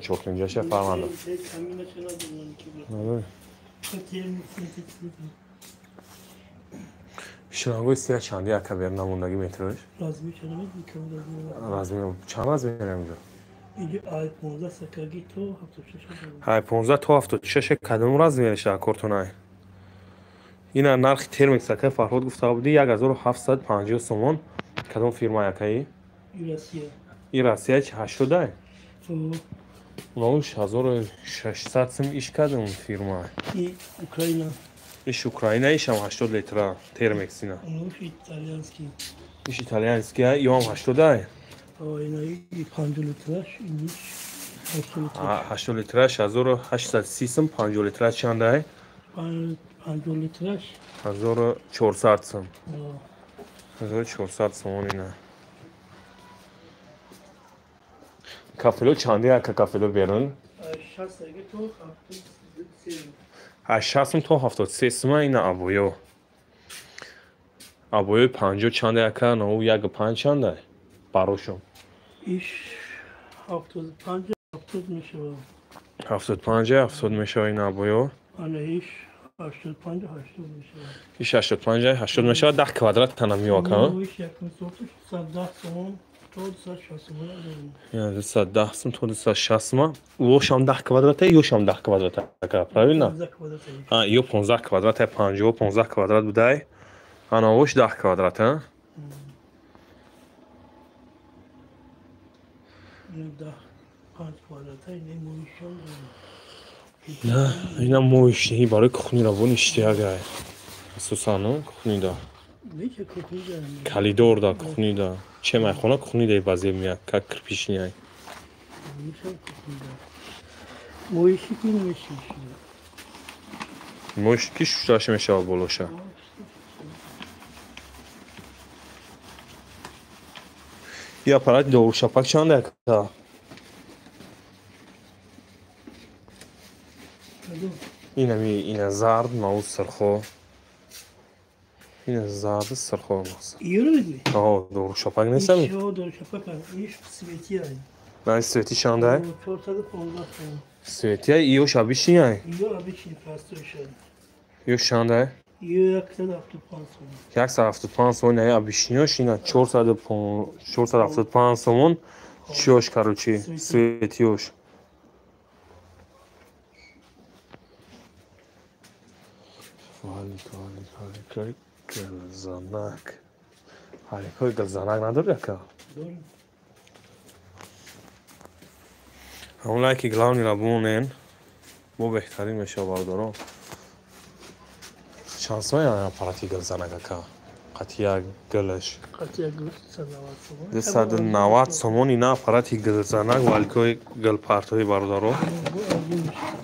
чоркинҷаша фарқ надорад. Надори? Шлангои сия чанди, ака, бер намондагӣ метрош? Размер чанд размер инҷо? Ҳай 15 то 76 кадом размереш кортонай? Ина нархи термекс, акай Фарҳод, гуфта будӣ 1750 сомон. Кадом фирма, акаи? И Россия 80-ай? Унош 1600 сум. Иш кадом фирма? Иш Украина, ишам 80 литра термекс ина. Иш итальянский, ёам 80-ай? 80 литраш 1830 сум, 50 литраш чандай? 1400 сум. 1400 сомон ина. Кафело чанди, ака, кафело берун? Аз 60 то 73 сума ина абоё. Абоёи 50 чандай, ака? Нау 1,5 чандай? Барошон. Иш 75 70 мешавад. 75 70 мешавад ин абоё. Ана иш 85 80 мешавад. Иш 85 80 мешавад, 10 квадрат тана миё, ака? Иш якум сотуш 110 сомон то 260 сомон дорем. Я 210 сум то 260 сума. Ошам 10 квадрата, ёшам 10 квадрата, ака, правильно? 15 квадрат. А, ё 15 квадрата, 50 15 квадрат будай. Ана ош 10 квадрат, а? Ин 10 5 квадрата, ин моишон дорем. На, ина моишни барои кухнира вон иштиягай. Асосан, кухнида. Неча кухни дорем. Калидор да, кухнида. Че майхона кухнида базе мия, как кирпичный. Неча кухни дорем. Моиши ки меши. Моиш ки шушташ мешава болоша. И аппарати дорушапак чанд, ака? Инами ина зард, мау сирхо. Ина зард сирхо мақсад. Иёро мегӯӣ? Аҳо, дорушапак нестами? Иш дорушапак, иш свети ай. На свети чандай? 415 сомон. Свети ай, иёш обычный ай? Иё обычный простой шай. Иёш чандай? Иё 175 сомон. 175 сомон ай обычный ёш, ина 475 сомон. Чиёш, короче, светиёш. Валик, валик, валик, гилзанак. Валикҳои гилзанак надори, ака? Дорем. Ҳамон лайки главныйро бимонен, бо беҳтарин мешава, бародарон. Чанд сомон аппарати гилзанак ака? Қатия гилаш. Қатия гилаш 290 сомон. 290 сомон ина аппарати гилзанак валикои гилпартои бародаро.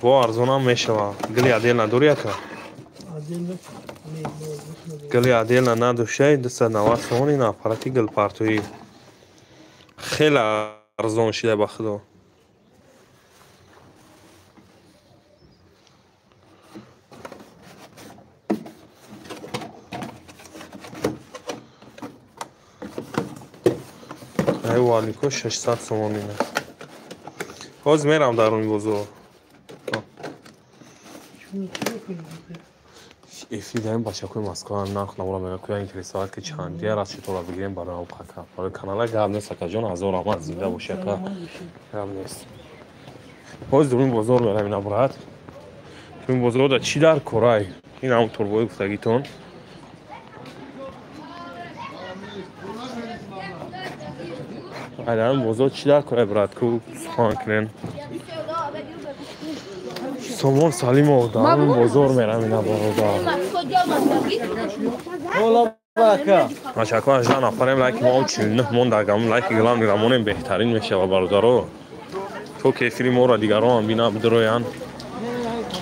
Бо арзонам мешава. Гили адел надори ака? Гили адел надоштай 290 сомон ина аппарати гилпартои. Хеле арзон шида ба худо. Ай валико 600 сомон ина. Ҳозир мерам дар он бозор. Эфир даем бачакои Москва нарх навора мегӯяд, куя интересоват ки чандия раз читора бигирем барои алқака. Барои канала гап нест акаҷон, ҳазор раҳмат, зинда боши ака. Гап нест. Ҳозир дурун бозор мерам ина брат. Дурун бозор да чӣ дар корай? Ин ҳам турбои гуфтагитон. Айдан бозор чӣ дар корай брат ку сухан кунен. Сомон Салимов дар бозор мерам ина бародар. Бачако 18 нафарем, лайки мо 49 мондагам, лайки главный рамонем беҳтарин мешава бародаро. То ки эфири моро дигарон бина бидроянд,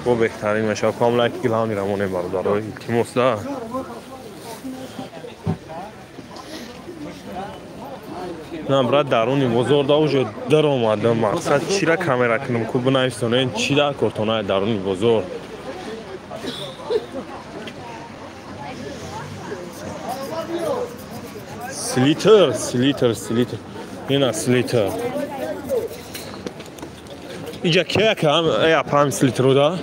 бо беҳтарин мешава. Кам лайки главный рамонем бародаро, илтимос да. На брат даруни бозор да уже даромадам. Мақсад чира камера кунам ку бинависонен чӣ дар кортонаи даруни бозор. Слитер, слитер, слитер. Ина слитер. Иҷа ки ака эй апам слитеро да?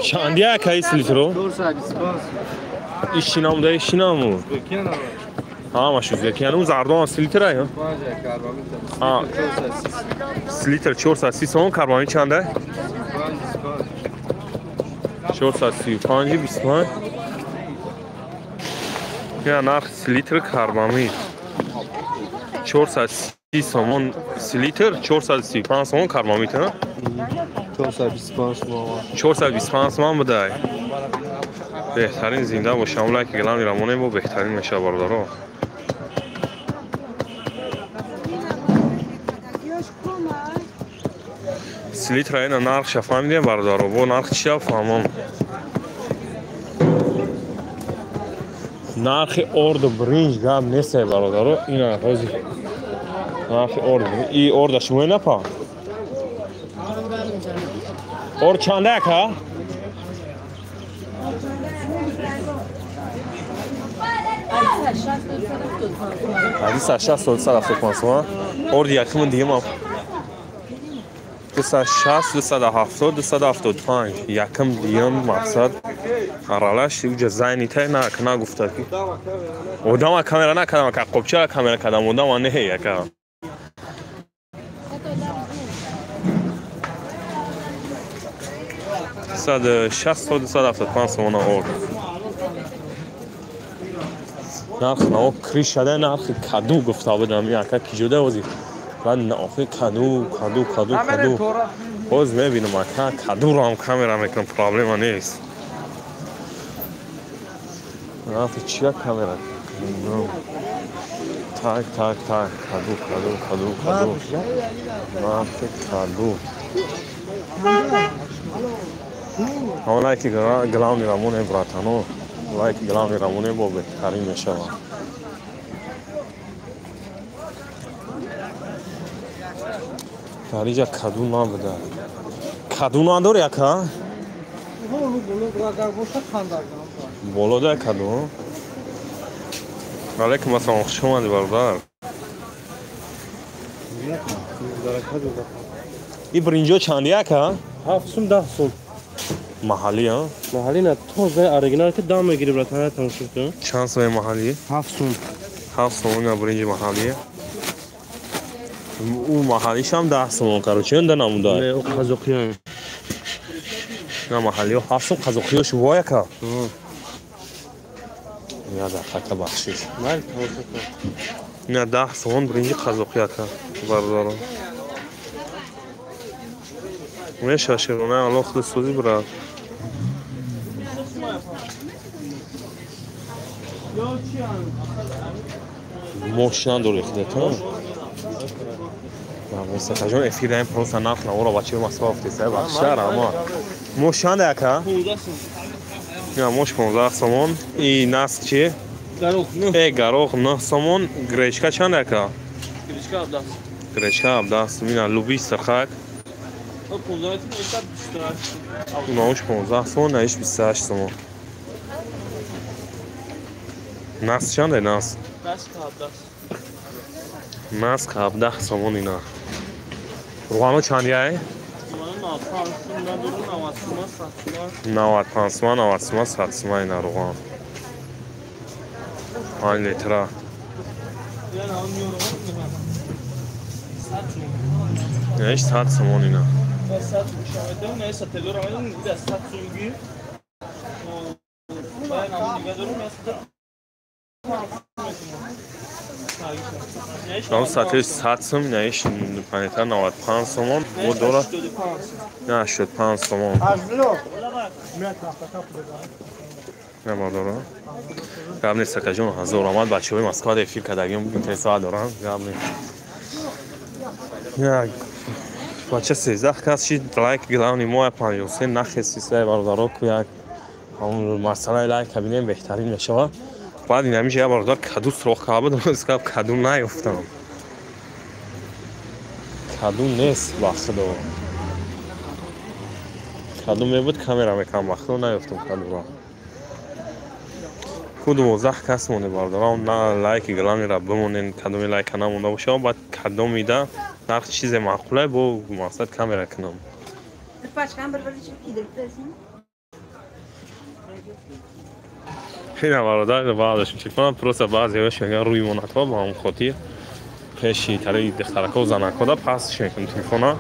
Чанди ака и слитеро? 425. Ишинам да ишинаму. Ҳамаш узбекиян. Он зардон слитер ай? Слитер 430 сомон, карбамид чанда? 435 25. Я нарх слитер карбамид 430 сомон слитер, 435 сомон карбамид, ҳа? 425 сомон. 425 сомон будай. Беҳтарин, зинда бошам, лайки главный рамонем бо беҳтарин мешава бародаро. Слитра ина нархша фаҳмидем бародаро, бо нарх чия фаҳмам. Нархи орду бринҷ гап нест бародаро, ина ҳозир нархи орд. И орда шумо напа? Орд чанда ака? Ҳадиса 60 175 сомон. Орди якумин дигам 260, 270, 275. Якум дигам мақсад аралаш уҷа зайнитай на нагуфта ки. Одама камера накардам ака, қопчара камера кардам, одама не ака. 160, 275 сомона орд. Нарх нао кришада нархи каду гуфта будам, ака ки ҷуда ҳозир. Баъд охи каду, каду, каду, каду. Боз мебинам ака, кадуро ҳам камера мекунам, проблема нест. Нархи чия камера? Так, так, так, каду, каду, каду, каду. Нархи каду. Ҳамон лайки главный рамоне братано. Лайки главный рамоне бо беҳтарин мешавад. Дар инҷа каду набуда. Каду надори ака? Боло да каду? Алейкум ассалом, хуш омадӣ бародар. И бринҷо чанди ака? 7 сум 10 сум. Маҳаллӣ, а? Маҳаллӣ на, тоза оригинал ки дам мегирӣ братан, тамошо кун. Чанд сум маҳаллӣ? 7 сум. 7 сум ина бринҷи маҳаллӣ. Ӯ маҳаллишам 10 сомон, короче, да намуда. Не, ӯ қазоқиён. На маҳаллиё 7 сум, қазоқиёш вой ака. Я да хака бахшиш. Майли тамошо кун. На 10 сомон бринҷи қазоқӣ ака, бародаро. Меша широна Аллоҳ худ сӯзи брат. Мошина дори худатон. Мустафаҷон эфир даем просто нарх навора бачаи Москва афтеса бахшар ама. Мош чанд ака? Я мош 15 сомон. И нас чи? Гарох 9. Гарох 9 сомон. Гречка чанд ака? Гречка 17. Гречка 17. Мина луби сирхак. 15 28. Унаош 15 сомон, наиш 28 сомон. Нас чанде нас? Нас 17. Нас 17 сомон ина. Руғано чандияй? 95 сомон, 90 сомон, 100 сомон ина руған. 5 литра. Неш 100 сомон ина. 9 сатиш 100 сом, наиш панета 95 сомон, бо дора 85 сомон. Не дора. Гап нест акаҷон, ҳазор омад бачаҳои Москва да эфир кардагиам интереса дорам. Гап нест. Як бача 13 кас шид, лайк главный мо 53 нахесисай бародаро ку як ҳамон масъалаи лайк кабинем беҳтарин мешавад. Баъд ин ҳамиша як бародар каду суроғ карда буд, рӯз каду наёфтам. Каду нест ба худо. Каду мебуд камера мекардам, ба худо наёфтам кадуро. Ку 12 кас монде бародарам, на лайки главныйра бимонен, кадоми лайка намонда бошад, баъд кадомида нарх чизе маъқулае бо мақсад камера кунам. Ина бародар баъдашон телефонам просто баъзеҳояш мегӯянд рӯи монатҳо ба ҳамон хотир пеши тараи духтаракҳо занакҳо да пасш мекунам телефона.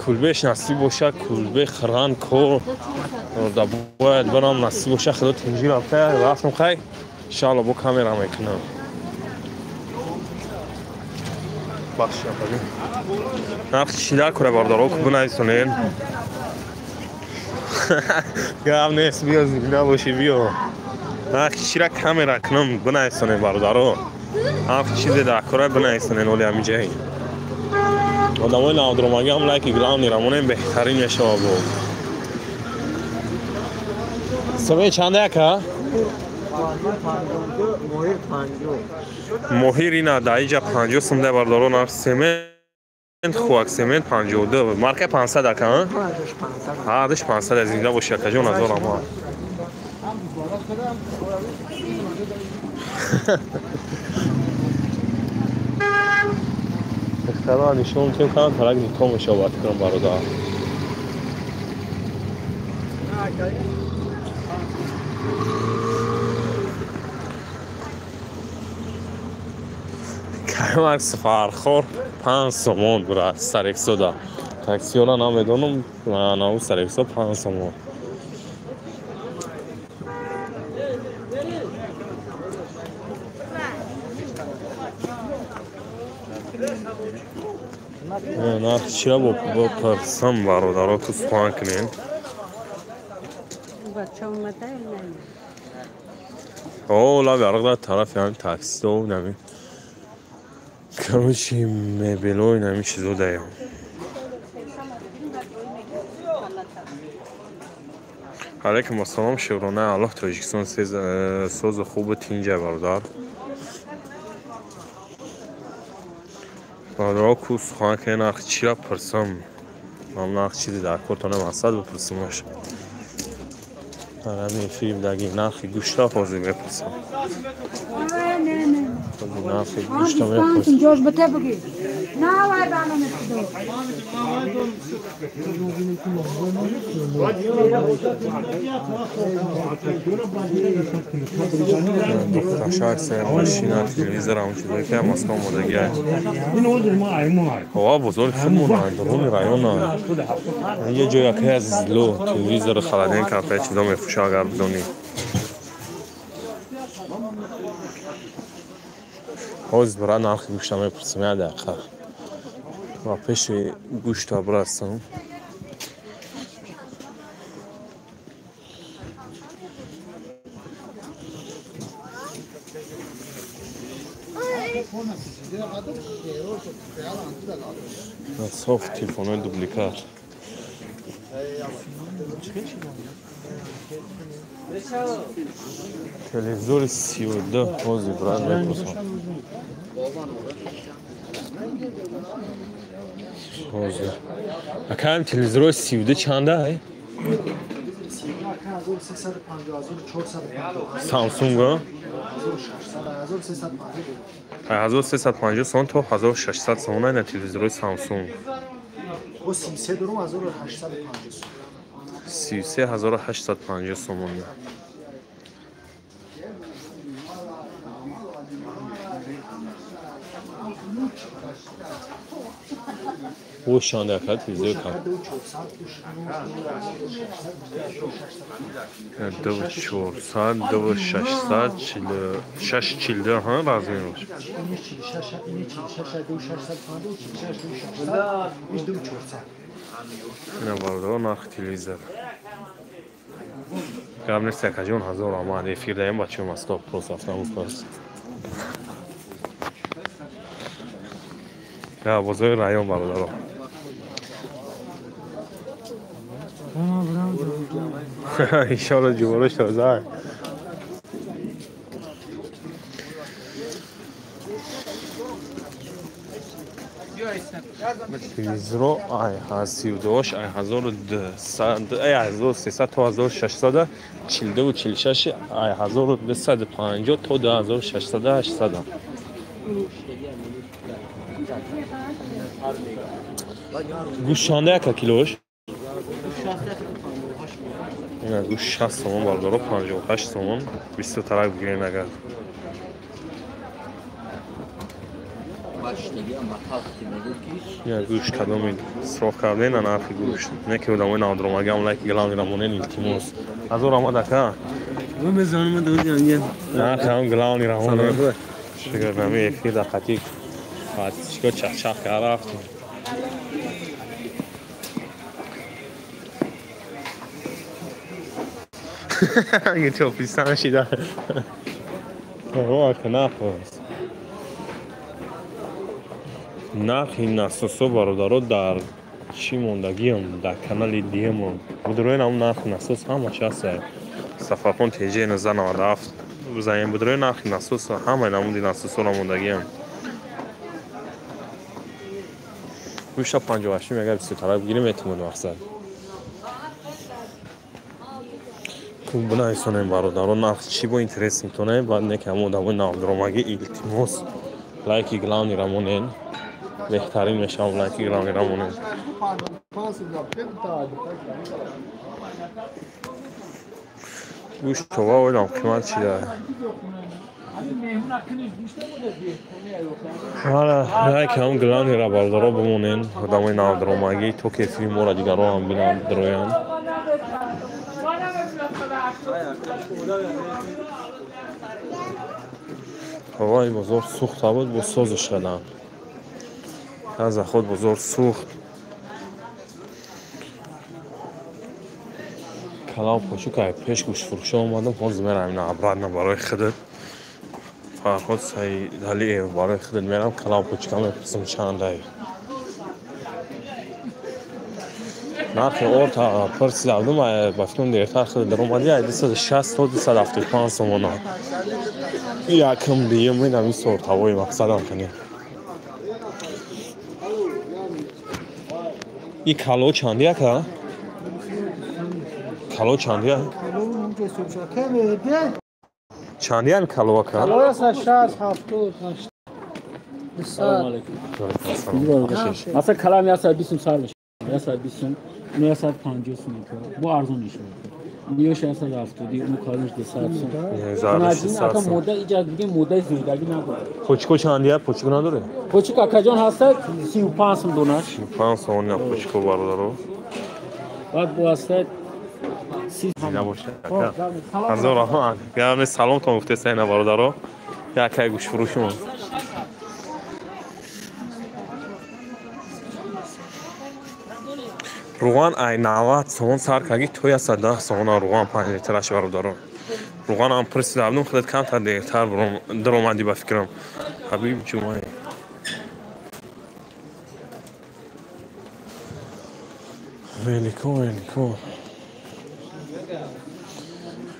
Кулбеш насиб боша, кулбе хӯран кор да бояд барам насиб боша, худо тинҷӣ рафта рафтам хай иншаалло бо камера мекунам. Бахши апаҷон. Нарх чида кура бародаро ку бинависонед. Гап нест, биё зинда бошӣ, биё. Нарх чира камера кунам бинависонед бародаро. Нарх чизе дар кора бинависонед оли ҳамиҷаи. Одамои навдуромагӣ ҳам лайки главныйра монем беҳтарин мешавад бо. Сомои чанда яка? Моҳир ина дар иҷа 50 сом да бародаро нарх семент хуак семент 52 марка 500 ака, ҳа? Ҳардаш 500 зинда боши акаҷон, ҳазор ама. Духтарро нишон метиҳем кам тарак никоҳ мешавад кунам бародар. Каймакс Фархор 5 сомон брат, сарексода. Таксиёра намедонам, нау сарексо 5 сомон. Нарх чира бо пурсам бародаро ту сухан кунем. О, лаби арақ дар тарафи ҳамин таксиҳо нами. Короче, мебелой нами чизо даям. Алейкум ассалом, шукрона Аллоҳ Тоҷикистон созу хубу тинҷа бародар. Бародаро ку сухан кунем нарх чира пурсам. Ман нарх чизе дар кортона мақсад бипурсамаш. Дар ҳамин филм даги нархи гӯшта ҳозир мепурсам. Нархи гӯшта мепурсам. Духташак машина, телевизор, ҳамон чизое ки Москва омодагиай. Ова бозори худмон, дуруни района. Инҷа ҷоя ки аз зило телевизор, холодильник, кафе чизо мефурӯша агар бидонӣ. Ҳозир бира нархи гӯшта мепурсам як дақиқа. Ва пеши гӯшта бирасам. Соф телефонҳои дубликат. Телевизори 32 ҳозир брат мепурсам. Ҳозир. Акаем телевизорҳои 32 чанда? Samsung 1350 сомон то 1600 сомон ина телевизорҳои Samsung. 33850 сомон. О чанда ака телевизор кам? 2400, 2600, 46, 42 ҳа размер бош. Ина бародаро нархи телевизор. Гап нест акаҷон, ҳазор раҳмат. Эфир даем бачаҳо мастоп просто автомобил пас. Я бозори район бародаро. Иншоалло ҷуборош тоза. Телевизоро ай 32 ай 1200 ай 1300 то 1600 42 46 ай 1250 то 2600 800. Гӯшт чанда яка килош? Ина гӯшт 60 сомон бародаро, 58 сомон. 20 тарак бигирен агар. Я гӯшт кадоми исроф карден на нархи гӯшт. Не ки одамои навдромагам лайки главный рамонен илтимос. Ҳазор омад ака. Нархи ҳам главный рамонен. Шукр нами эфир дар қатик. Чико чахчах карда рафтем. Чописан шида. Нархи насосо бародаро дар чӣ мондагиам дар канали диемон. Будрои нам нархи насос ҳамаш ҳаст. Сафархон ТЖ 1997 бизанем будрои нархи насос ҳамаи намуди насосоро мондагиам. Гӯшта 58 мега 20 тарак бигирем метавонем мақсад. Бинависонем бародаро нарх чӣ бо интерес метонем, баъд не ки ҳамон одамои навдромагӣ илтимос лайки главный рамонен беҳтарин мешавам лайки главный рамонен. Гӯшт това ойлам қимат чида. Лайки ҳам главный ра бародаро бимонен одамои навдромагӣ то ки эфири моро дигарро ҳам бинанд дроянд. Ҳавои бозор сӯхта буд, бо созиш кардам. Аз худ бозор сӯхт. Калав почук ай пеш гӯштфурӯшо омадам, ҳозир мерам ина обратно барои худат. Фарҳод Саидалиев барои худат мерам калав почука мепурсам чандай. Нархи орта пурсидам, ба фикрам дертар худат даромадӣ ай 260 то 275 сомона. Якм дуюм ин ҳамин сортҳои мақсадам кунем. И кало чанди ака? Кало чанди? Чанди ам кало ака? Кало 60 70 80. Салом алейкум. Масалан калам 120 сар мешавад. 120, 150 сом. Бо арзон мешавад. Ниёш 170, он калонш 200 сом. 1600 сом. Мода иҷа диге модаи зиндагӣ надорад. Почко чанди а? Почко надоре? Почко акаҷон ҳаста 35 сом донаш. 35 сом на почко бародаро. Баъд бо ҳаста 30 набошад. Ҳазор раҳмат. Гап саломтон гуфтеса ина бародаро. Якай гӯшфурӯшмон. Руған ай 90 сомон сар карди то 110 сомона руған 5 литраш бародаро. Руғанам пурсида будум, худат камтар дертар даромадӣ ба фикрам. Ҳабиб Ҷумаев. Велико, велико.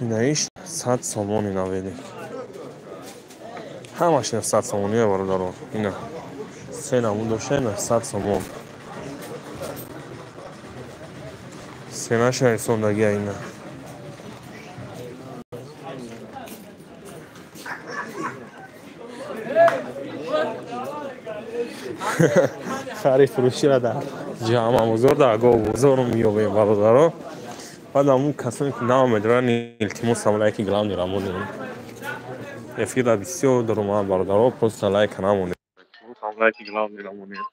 Инаиш 100 сомон ина велик. Ҳамаш 900 сомоние бародарон. Ина. Се намуд дошта 900 сомон. Сенаш нарисондагия ина. Харид фурӯширо дар ҷамъабозор, дар говбозор меёбем бародарон. Баъд ҳамун касоне ки намедоранд, илтимосам лайки главныйро монем. Эфира бисёр даромад бародарон, просто лайка намонем. Лайки главныйро монем.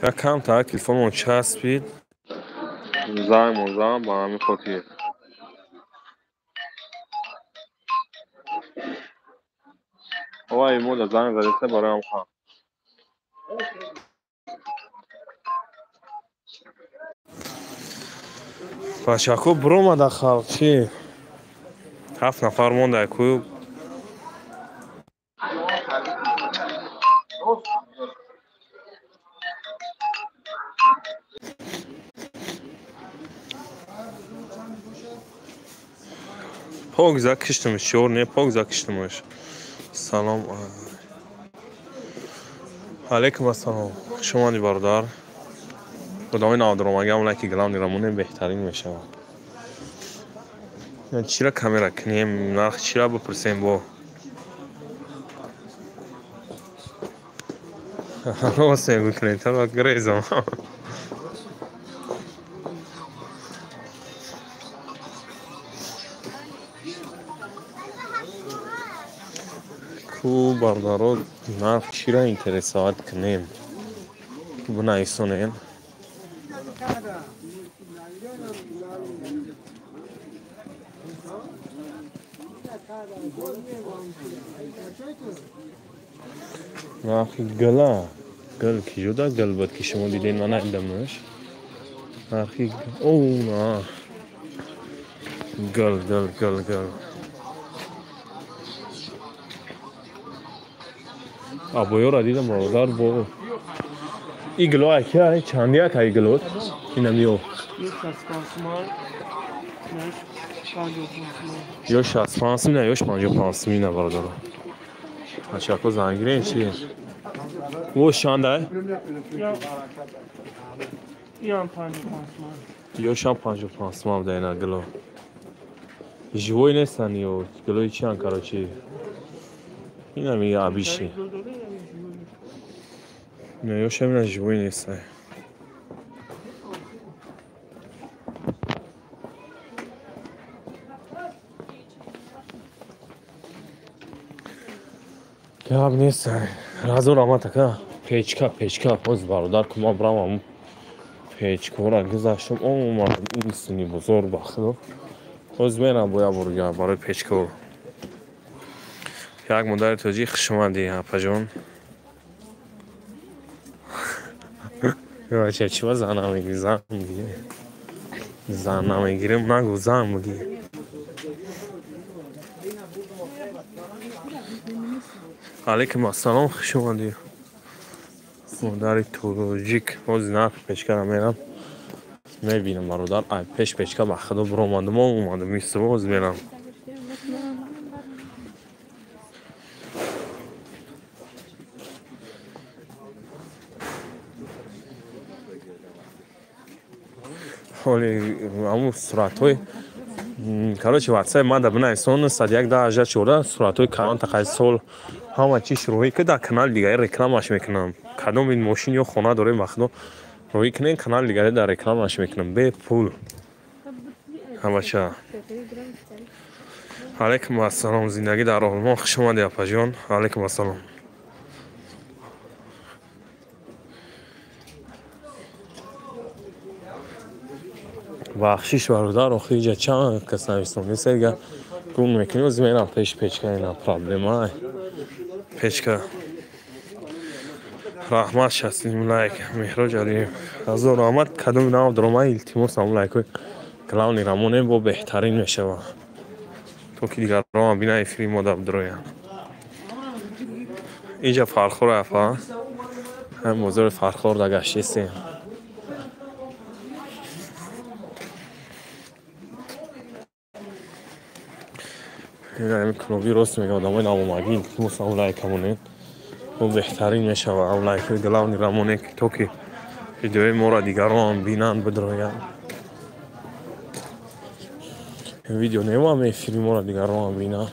Я камтар телефонмон часпид. Зангмон зан ба ҳамин хотир. Овай мода занг задеста бароям хоҳам. Бачако биромада халқ чи? 7 нафар монда ку. Пок закиштимиш, чор не, пок закиштимиш. Салом. Алейкум ассалом. Хуш омадӣ бародар. Худои навдаромагам лайки главныйро монем беҳтарин мешавад. Чира камера кунем, нарх чира бипурсем бо. Рост мегӯ клиентаро грезам. Ку бародаро нарх чира интересоват кунем? Бинависонем. Нархи гала. Гал ки ҷуда гал буд ки шумо дидем, ман надидамаш. Нархи о на. Гал гал гал гал. Абоёра дидам бародар бо и гило аки чанди як ай гилот инам ё ё 65 сум ё 55 сум ина бародар. Ачако зангирен чи? Во чанда? Ё 55 сум. Ё 55 сум да ина гило. Живой нестан ё гилои чиан короче. Ина мига абиши. Не, ё шамина живой нестай. Гап нестай. Разор ама така печка, печка, боз бародар кума брамам. Печкора гузаштам, омадам ин сини бозор ба худо. Боз мерам боя бурга барои печкор. Як модари тоҷик хуш омадӣ, апаҷон. Бача, чӣ ба зан намегирӣ? Зан бигир. Зан намегирем, нагу зан бигир. Алейкум ассалом, хуш омадӣ. Модари тоҷик. Боз нархи печкара мерам. Мебинам бародар, ай пеш печка ба худо биромадам, омадам исто боз мерам. Ҳоли ҳамун суратҳои короче ватсапи ман да бинависон 101 10 14 суратҳои калон тақай сол ҳама чиш роҳӣ ки дар канали дигаре рекламаш мекунам. Кадом ин мошин ё хона дорем ба худо роҳӣ кунем, канали дигаре дар рекламаш мекунам бе пул. Ҳамача. Алейкум ассалом, зиндагӣ дар Олмон. Хуш омадӣ апаҷон. Алейкум ассалом. Бахшиш бародар, охи иҷа чанд кас нависон несега гум мекунӣ, оз мерам пеш печка, ина проблема печка. Раҳмат 69 лайк. Меҳроҷ Алиев. Ҳазор раҳмат. Кадом нав дрома илтимос ҳамун лайкҳои главный рамонем бо беҳтарин мешава. То ки дигарон бинанд эфири мо да бидроянд. Инҷа Фархор афа. Ҳам бозори Фархор да гаштесем. Ин клуби рост мегӯяд одамои навомагӣ илтимос ҳамун лайкамонед. Бо беҳтарин мешава ҳамун лайкҳои главный рамоне то ки видеои моро дигарон бинанд бидроянд. Видео немам эфири моро дигарон бинанд.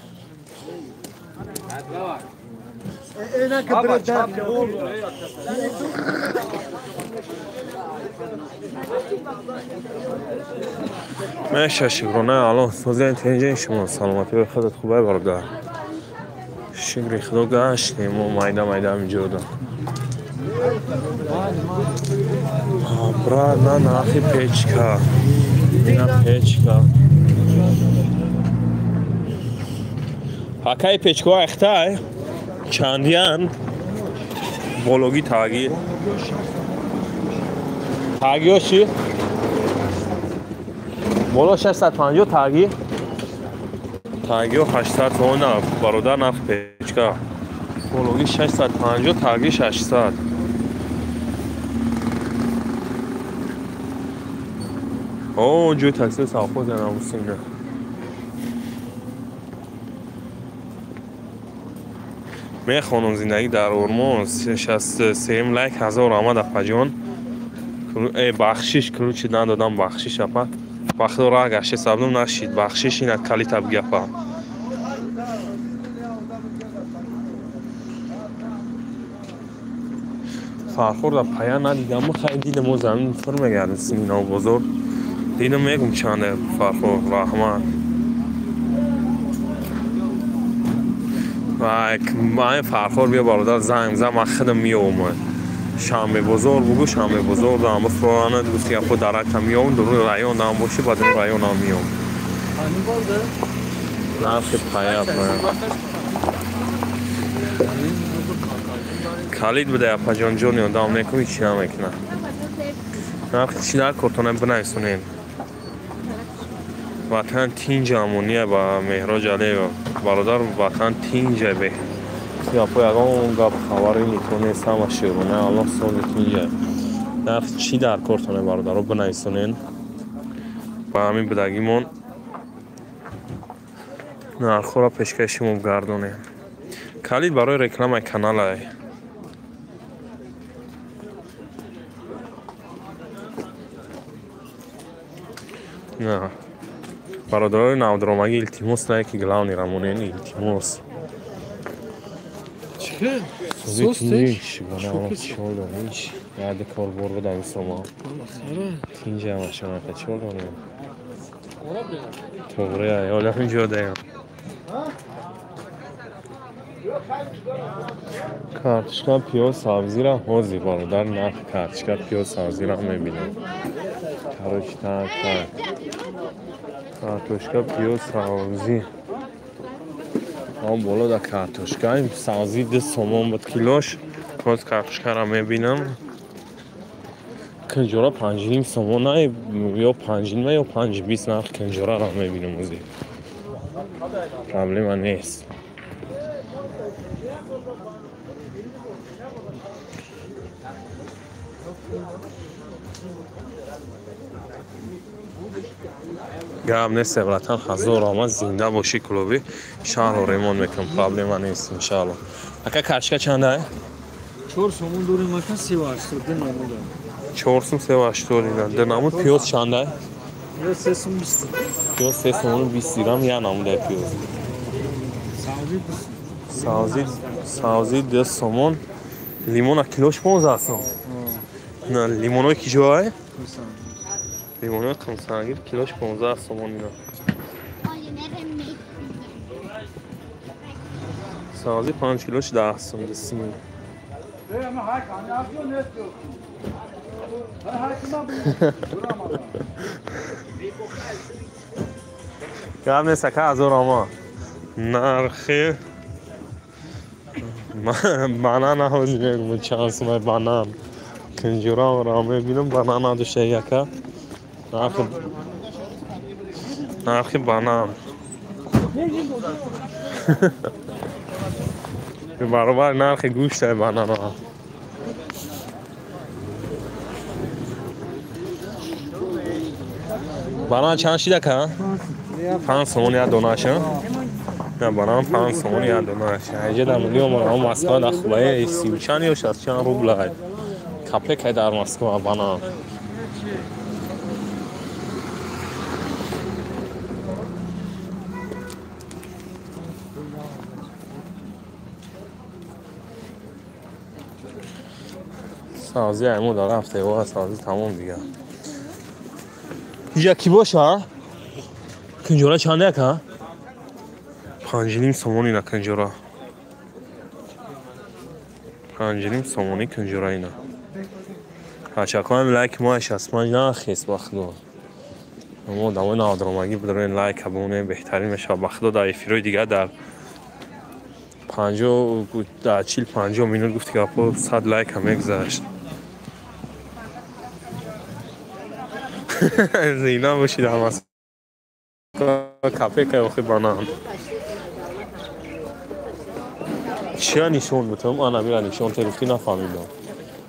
Меша шукрона аллоҳ созен тенҷен шумо саломатии худат хубай бародар. Шукри худо гаштем мо майда майда ҳаминҷода. Брат, на нархи печка. На печка. Акай печкаҳо ахтай чандиян бологи тағи. Тағиҳо чӣ? Боло 650 тағи. Тағиҳо 800 сомон бародар нархи печка. Бологи 650 тағи 600. О, ҷои такси савхоз намусина. Мехонам зиндагӣ дар Ормон 63 лайк ҳазор омад апаҷон. Бахшиш ключи надодам бахшиш апа. Вақто роҳ гаште сабдум нашид бахшиш ина калита бигапа. Фархор да пая надидам, хай дидам о замин фур мегардем сино бозор. Дидам мегум чанде Фархор раҳмат. Вай Фархор биё бародар занг зад ман худам меомад. Шанбе бозор бугу шанбе бозор дам бифроранад гуфти япо даракта меом дуруни район дам боши ба дуруни районам меом. Нархи пая калид буда апаҷон ҷони одам мекун ҳеч намекунад. Нархи чӣ дар кортона бинависонем. Ватан тинҷ амония ба Меҳроҷ Алиев бародар ватан тинҷа бе. Япо ягон гап хабари нито нест ҳама шерона аллоҳ сози тинҷа. Нарх чӣ дар кортона бародаро бинависонен. Ба ҳамин будагимон нархҳоро пешкаши шумо гардонем. Калид барои рекламаи каналай. На. Бародарои навдромагӣ илтимос лайки главный рамонен илтимос. Чӣ? Яде кор бор буда ин сома. Тинҷа машанака чӣ дорем? Тоғри ҳола инҷо даем. Картошка пиёз сабзира ҳозир бародар нарх картошка пиёз сабзира мебинем. Короче, так, так. Картошка пиёз сабзӣ. Он боло да картошка сабзӣ 2 сомон буд килош. Боз картошкаро мебинам. Кунҷора 5.5 сомон ё 5.5 ё 5.20 нарх кунҷораро мебинам озир. Проблема нест. Гап нест братан, ҳазор омад зинда бошӣ клуби шаҳрро ремонт мекунам, проблема нест иншаалло. Ака картошка чанда? 4 сомон дорем ака 38 ду намуда. 4 сом 38 дина. Ду намуд пиёз чанда? Пиёз 3 сом 20. Пиёз 3 сом 20 дирам я намуда пиёз. Сабзӣ сабзӣ 2 сомон. Лимона килош 15 сом. На лимонои ки ҷой? Лимонои қумсангир килош 15 сомон ина. Сабзӣ 5 килош 10 сом десими. Гап нест ака ҳазор ома. Нархи Банан ҳозир мегум чанд сумай банан. Кунҷураро мебинам, банан надошта яка. Нархи банан. Баробар нархи гӯштай бананҳо. Банан чанд шида ка? 5 сомон як донааш. На банан 5 сомон як донааш. Инҷа дар миллион мо Москва дар хубае 30 чанд ё 60 чанд рубл ай. Капек дар Москва банан. Савзи айму дар рафта ва савзи тамом дига. Яки боша? Кунҷора чанд яка? 5.5 сомон ина кунҷора. 5.5 сомони кунҷора ина. Ҳачакоям лайк мо 65 нахес ба худо. Мо дамои навдромагӣ бидорем лайк абоне беҳтарин мешавад. Ба худо дар эфирҳои дигар дар 50 дар 40-50 минут гуфти гапо 100 лайк ҳам мегузашт. Зина бошид ҳама капека охи банан. Чия нишон бутам? Ана мира нишон те гуфти нафаҳмидам.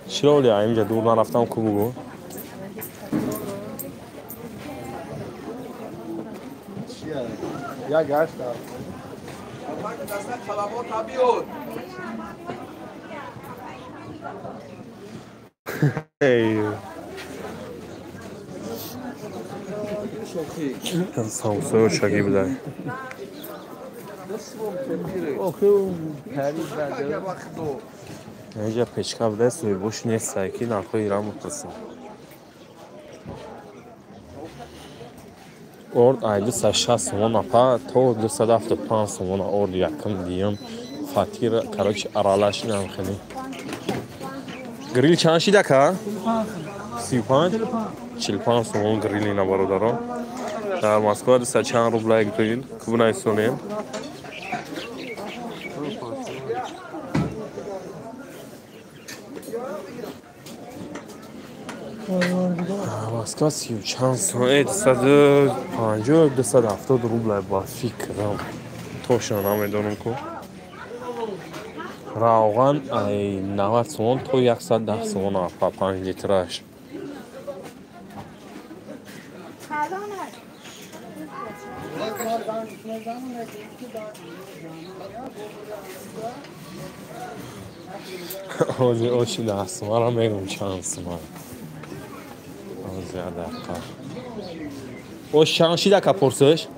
Чиро оли инҷа дур нарафтам ку бугу? Я гашта. Эй. Самсо шаги будай. Инҷа печка будай, соҳибош нестай ки нархҳои ира мепурсам. Орд ай 260 сомон апа то 275 сомон орд якум диюм фатир короче аралаш инам хеле. Грил чанд шида ка? 35? 45 сомон грил ина бародарон. Дар Москва 200 чанд рубла грил кубнайсонем. Москва 30 чанд сом, 250 270 рубла ба фикрам. Точно намедонам ку. Равған ай 90 сомон то 110 сомон апа 5 литраш. Ҳозир очи 10 сомонро мегум чанд сомон. Ҳозир дақиқа. Ош чанд шида ка пурсиш?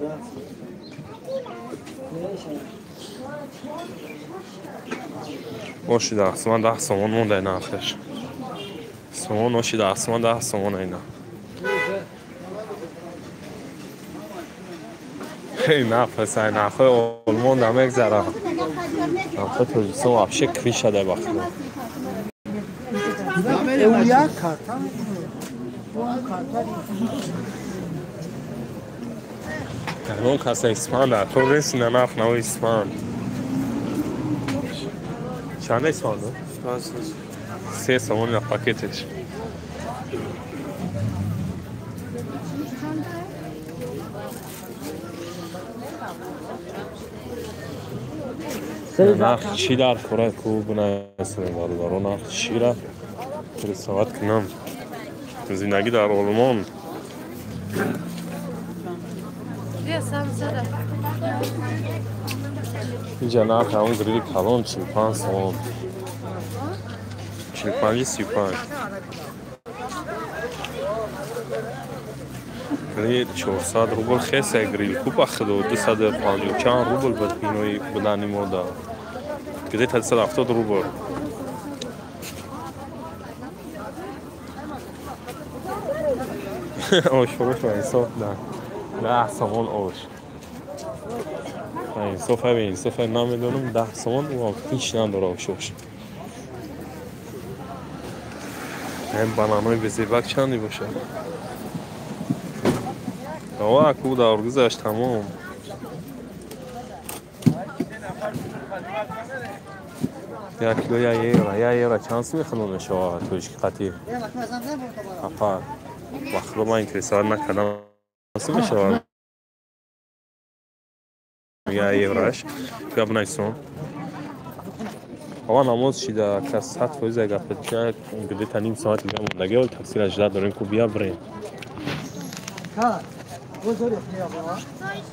Оши 10 сомон 10 сомон монда нархаш. Сомон оши 10 сомон 10 сомон айна. Эй нафас ай нархҳои Олмон намегзарам. Нархҳои Тоҷикистон вообще крыша дай ба худо. Ягон каса испанд то ресина нарх наво испанд. Чанд испанд? 3 сомон на пакетеш. Нарх чӣ дар кора ку бинасем бародаро, нарх чира рисоват кунам. Зиндагӣ дар Олмон. Инҷа нарх ҳамон гриди калон 45 сомон. 45 35. Грил 400 рубл хеса грил ку ба худо 250 чанд рубл бад бинои будани мода. Где-то 270 рубл. Ош фурӯш ба инсоф да. 10 сомон ош. Инсоф ҳа инсоф намедонам 10 сомон ва ҳеч надора ошош. Ҳам бананои безебак чанди бошад? Ова ку давр гузашт тамом. Як кило я евро, я евро чанд сум худо мешавад тоҷики қатӣ? Апа, ба худо ман интересоват накардам. Сум мешавад? Я евроаш. Бия бинависон. Ава намоз шида, кас 100% гапа где-то ним соат дига мондаги, вале таксира ждать дорем ку бия бирем.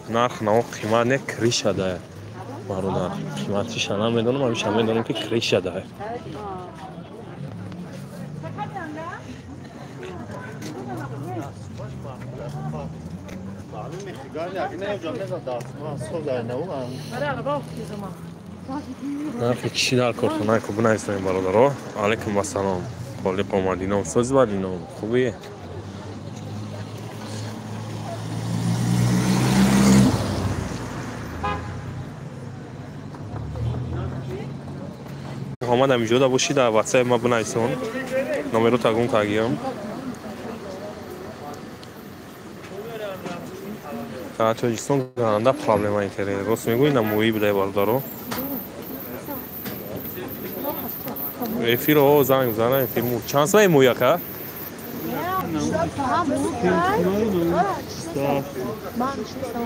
Нарх нао қимат не криша да. Бародар, қиматиша намедонам, ҳамиша медонам ки криша да. Нархи чӣ дар корхона ку бинависонем бародаро. Алайкум ассалом. Холиқ омадином, соз бадином, хубӣ? Омадам иҷода бошӣ дар ватсапи ма бинависон. Номеро тагум кагиям. Дар Тоҷикистон ганда проблема интернет. Рост мегӯӣ на моҳӣ будай бародаро. Эфиро занг зана эфир му. Чанд сомаи моҳӣ ака?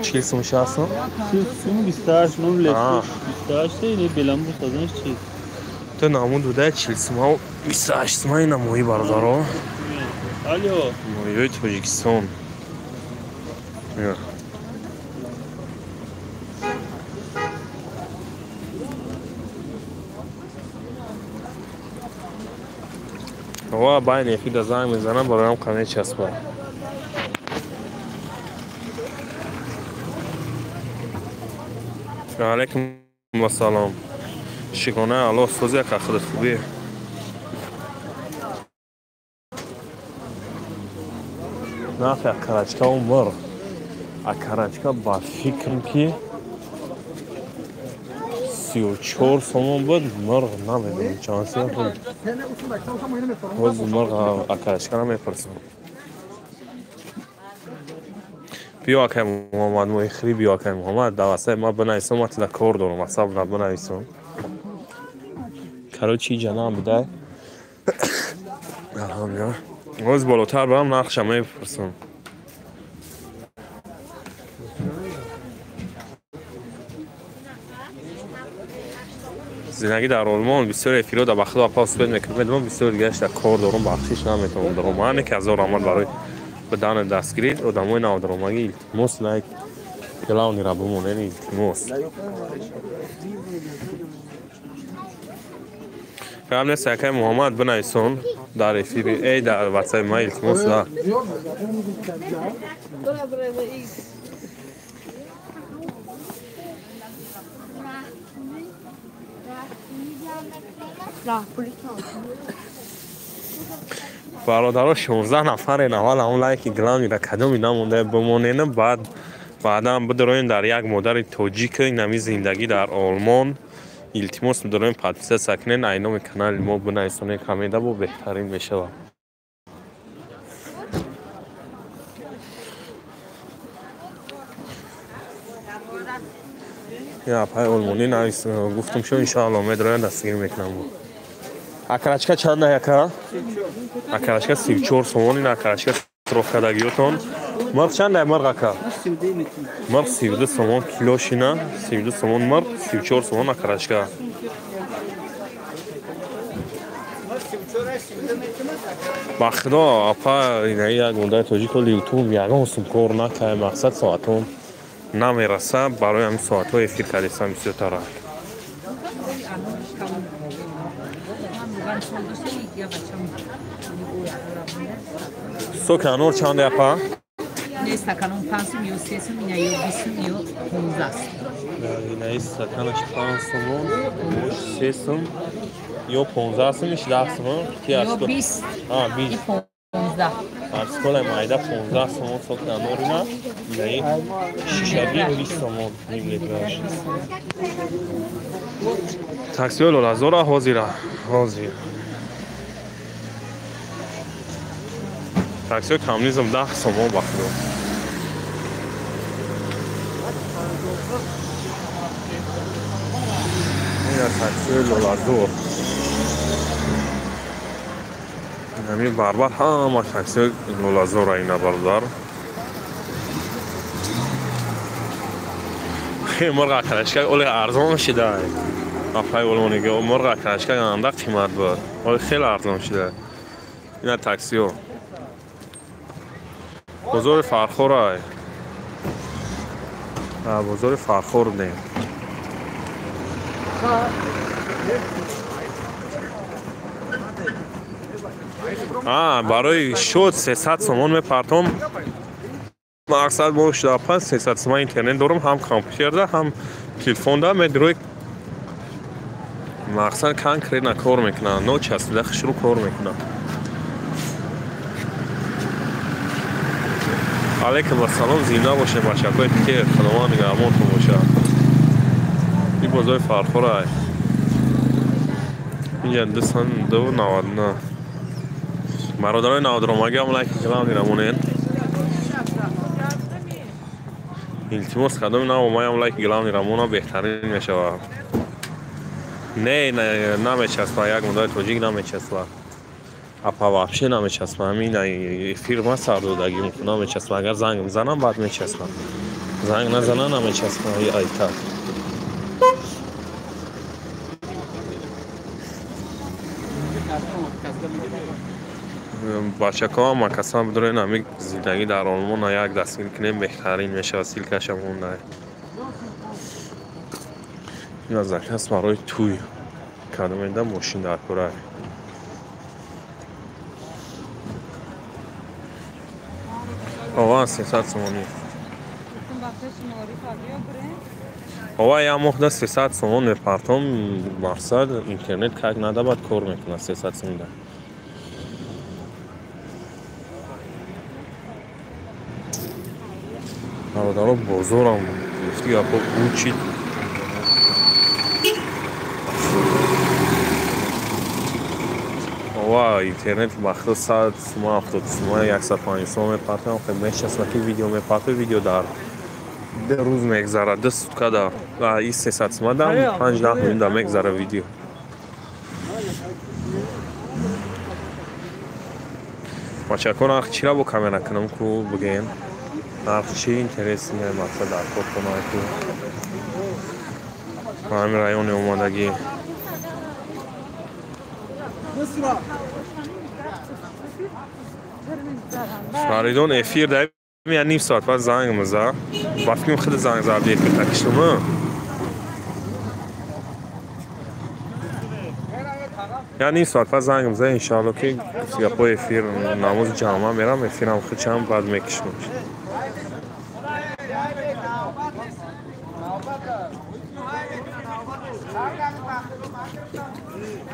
40 сум 60 сум? 40 сум 28 нум леф 28 не беламбу сазанш чи? То намуд буда 40 сум 28 сум ина моҳӣ бародаро. Алло. Моҳиҳои Тоҷикистон. Ва байна эфир занг мезанам бароям қане часпа. Алайкум ассалом. Шикона Аллоҳ сози яка худат хубӣ. Нархи акарачка умр. Акарачка ба фикрам ки 34 сомон буд, мурғ намедонам чанд сом буд. Боз мурғ акарачка намепурсам. Биё акай Муҳаммад, мои хри биё акай Муҳаммад, дар васаи ма бинависам, ман тила кор дорам, васап набинависам. Короче, иҷа набудай. Алҳамдулилла. Боз болотар барам нархша мепурсам. Зиндагӣ дар Олмон бисёр эфиро дар ба худо апа успед мекунам. Медонам бисёр дигааш дар кор дорам, бахшиш наметавонам дорам. Ман не ки ҳазор раҳмат барои бадани дастгирӣ одамои навдаромагӣ илтимос лайк главнира бимонед илтимос. Гап нест акай Муҳаммад бинависон дар эфири эй дар ватсапи ман илтимос да. Бародаро 16 нафарен аввал ҳамон лайки главнира кадоми намонда бимонен, баъд баъдан бидороем дар як модари тоҷик инами зиндагӣ дар Олмон. Илтимос бидороем подписаться кунед, ай номи канали мо бинависонед коммента бо беҳтарин мешавад. Я пай олмонӣ навис гуфтум шо иншоалло медроям дастгирӣ мекунам. Акарачка чанд яка? Акарачка 34 сомон, ин акарачка сроф кардагиётон. Мурғ чанд мурғ ака? Мурғ 32 сомон килошина, 32 сомон мурғ, 34 сомон акарачка. Ба худо апа ина як модари тоҷик оли ютуб ягон сум кор накард, мақсад соатон намераса, барои ҳамин соатҳо эфир кардесам бисёртара. Соки анор чанд апа? Не стаканом 5 сум ё 3 сум, ина ё 20 сум ё 15 сум. Ина стаканаш 5 сомон, мош 3 сум ё 15 сум, 10 сум, ки Ё 20. А, 20. 15. Арскола майда 15 сомон соки анор ина, ина шишаги 20 сомон ним литраш. Таксиҳои Лолазора ҳозира, ҳозир. Таксиҳои коммунизм 10 сомон ба худо. Ина таксиҳои Лолазор. Ҳамин барбар ҳама таксиҳои Лолазора ина бародар. Мурғ акалашка оле арзон шуда. Апай олмонига мурғ акалашка анда қимат буд. Оле хеле арзон шуда. Ина таксиҳо. Бозори Фархор ай. Бозори Фархор будем. Барои шуд 300 сомон мепартом. Мақсад мо шуда 300 сомон интернет дорам, ҳам компютерда, ҳам телефонда медрои мақсад конкретно кор мекунам, ночаспида хушрӯ кор мекунам. Алейкум ассалом, зинда бошед бачакои Питер, худованд нигаҳбонтон бошад. Ин бозори Фархор ай. Инҷа 299. Бародарои навдромагӣ ҳам лайки калам дирамонед. Илтимос кардам навомаям лайки главни рамона беҳтарин мешавад. Не, намечаспа, як модари тоҷик намечаспа. Апа вообще намечаспа. Ҳамин эфир ма сар додагӣ намечаспа. Агар занг занам баъд мечаспа. Занг назана намечаспа. Айта. Бачакҳо макасан бидорен ҳамин зиндагӣ дар Олмон як дастгир кунем беҳтарин мешавад. Силкаша монда. Ин аз заказ барои тӯй кардам медам мошин дар кора. Ова 300 сомонӣ. Ова як моҳда 300 сомон мепартом, мақсад интернет как нада баъд кор мекунад 300 сомонда. Бародаро бозорам гуфти гапо учид. Ова интернет бахто 100 сума, 70 сума, 150 сума мепартам, хел мечаспа ки видео мепартам, видео дар ду рӯз мегзарад, ду сутка да и 300 сума дам 5-10 минута мегзара видео. Бачако нарх чира бо камера кунам ку бигӯем? Нарх чи интереси мақсад дар кор кунай ку? Ҳамин райони омадагӣ. Фаридон эфир даем я ним соат пас занг миза. Ба фикрам худ занг зад эфир такиштум. Я ним соат пас занг миза иншаалло ки гапо эфир намози ҷамъа мерам эфирам худчам баъд мекишам.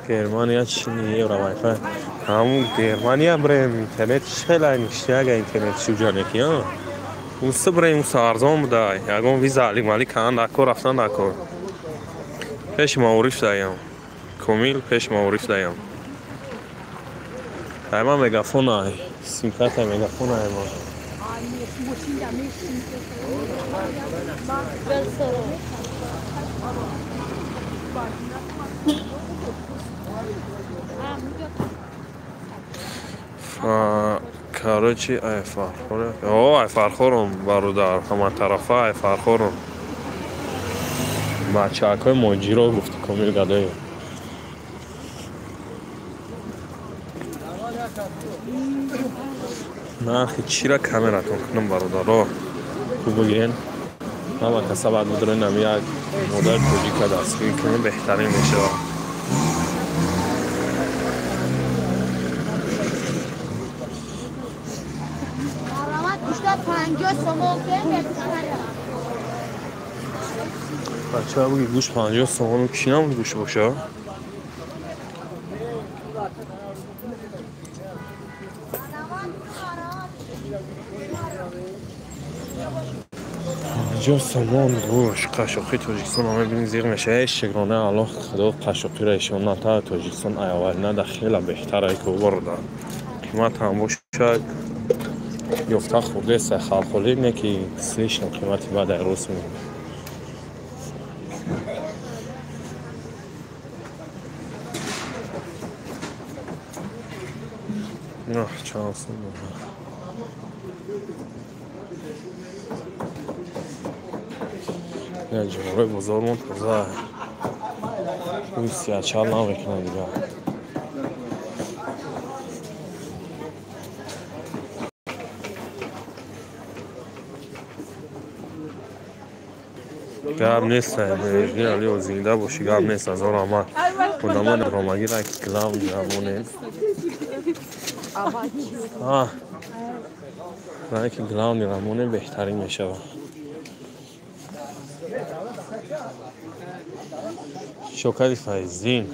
Германия чи евро вайфай. Ҳамун Германия бирем интернет хеле ништяга интернет шуҷанеки а. Уса бирем уса арзон буда. Ягон виза алимали кан дакор рафтан дакор. Пеш маориф даям. Комил пеш маориф даям. Дайма мегафон ай. Симкарта мегафон ай ма. Короче, ай Фархор. О, ай Фархорум бародар, ҳама тарафа ай Фархорум. Бачаҳои моҷиро гуфт Комил Гадоев. Нархи чира камератон кунам бародаро? Хуб бигӯен. Ҳама каса баъд бидорен ҳами як модари тоҷика дастгирӣ кунем беҳтарин мешавад. Бачаҳо буги гӯшт 50 сомон чӣ намуд гӯшт боша? Сомон гӯшт қашоқи Тоҷикистон ҳама бинӣ зиқ мешава. Эй шукрона Аллоҳ худо қашоқиро ишон натаа Тоҷикистон айвалина да хеле беҳтар ай ку бародар. Қимат ҳам бошад ёфта хӯрдеста халқолӣ не ки слишком қимати бад ай рӯз мегӯяд. Чанд сум. Ҷумҳурои бозормон тоза. Сиячал намекунад дигар. Гап нест, алио зинда бошӣ, гап нест, ҳазор раҳмат. Одамони ромагира килам ҷамонем. Ки главни рамоне беҳтарин мешавад. Шокари Файзин.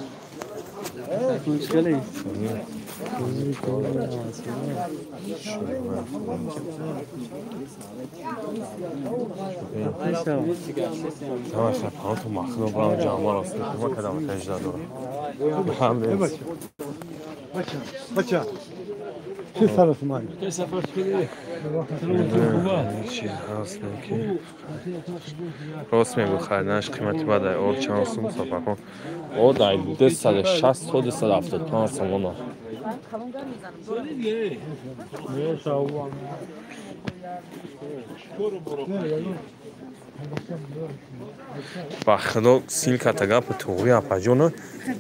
Рост мегӯ, хариданаш қимати бадай. Ор чанд сум сафархон? О дай 260 то 275 сомона. Ба худо силката гапи туғри апаҷона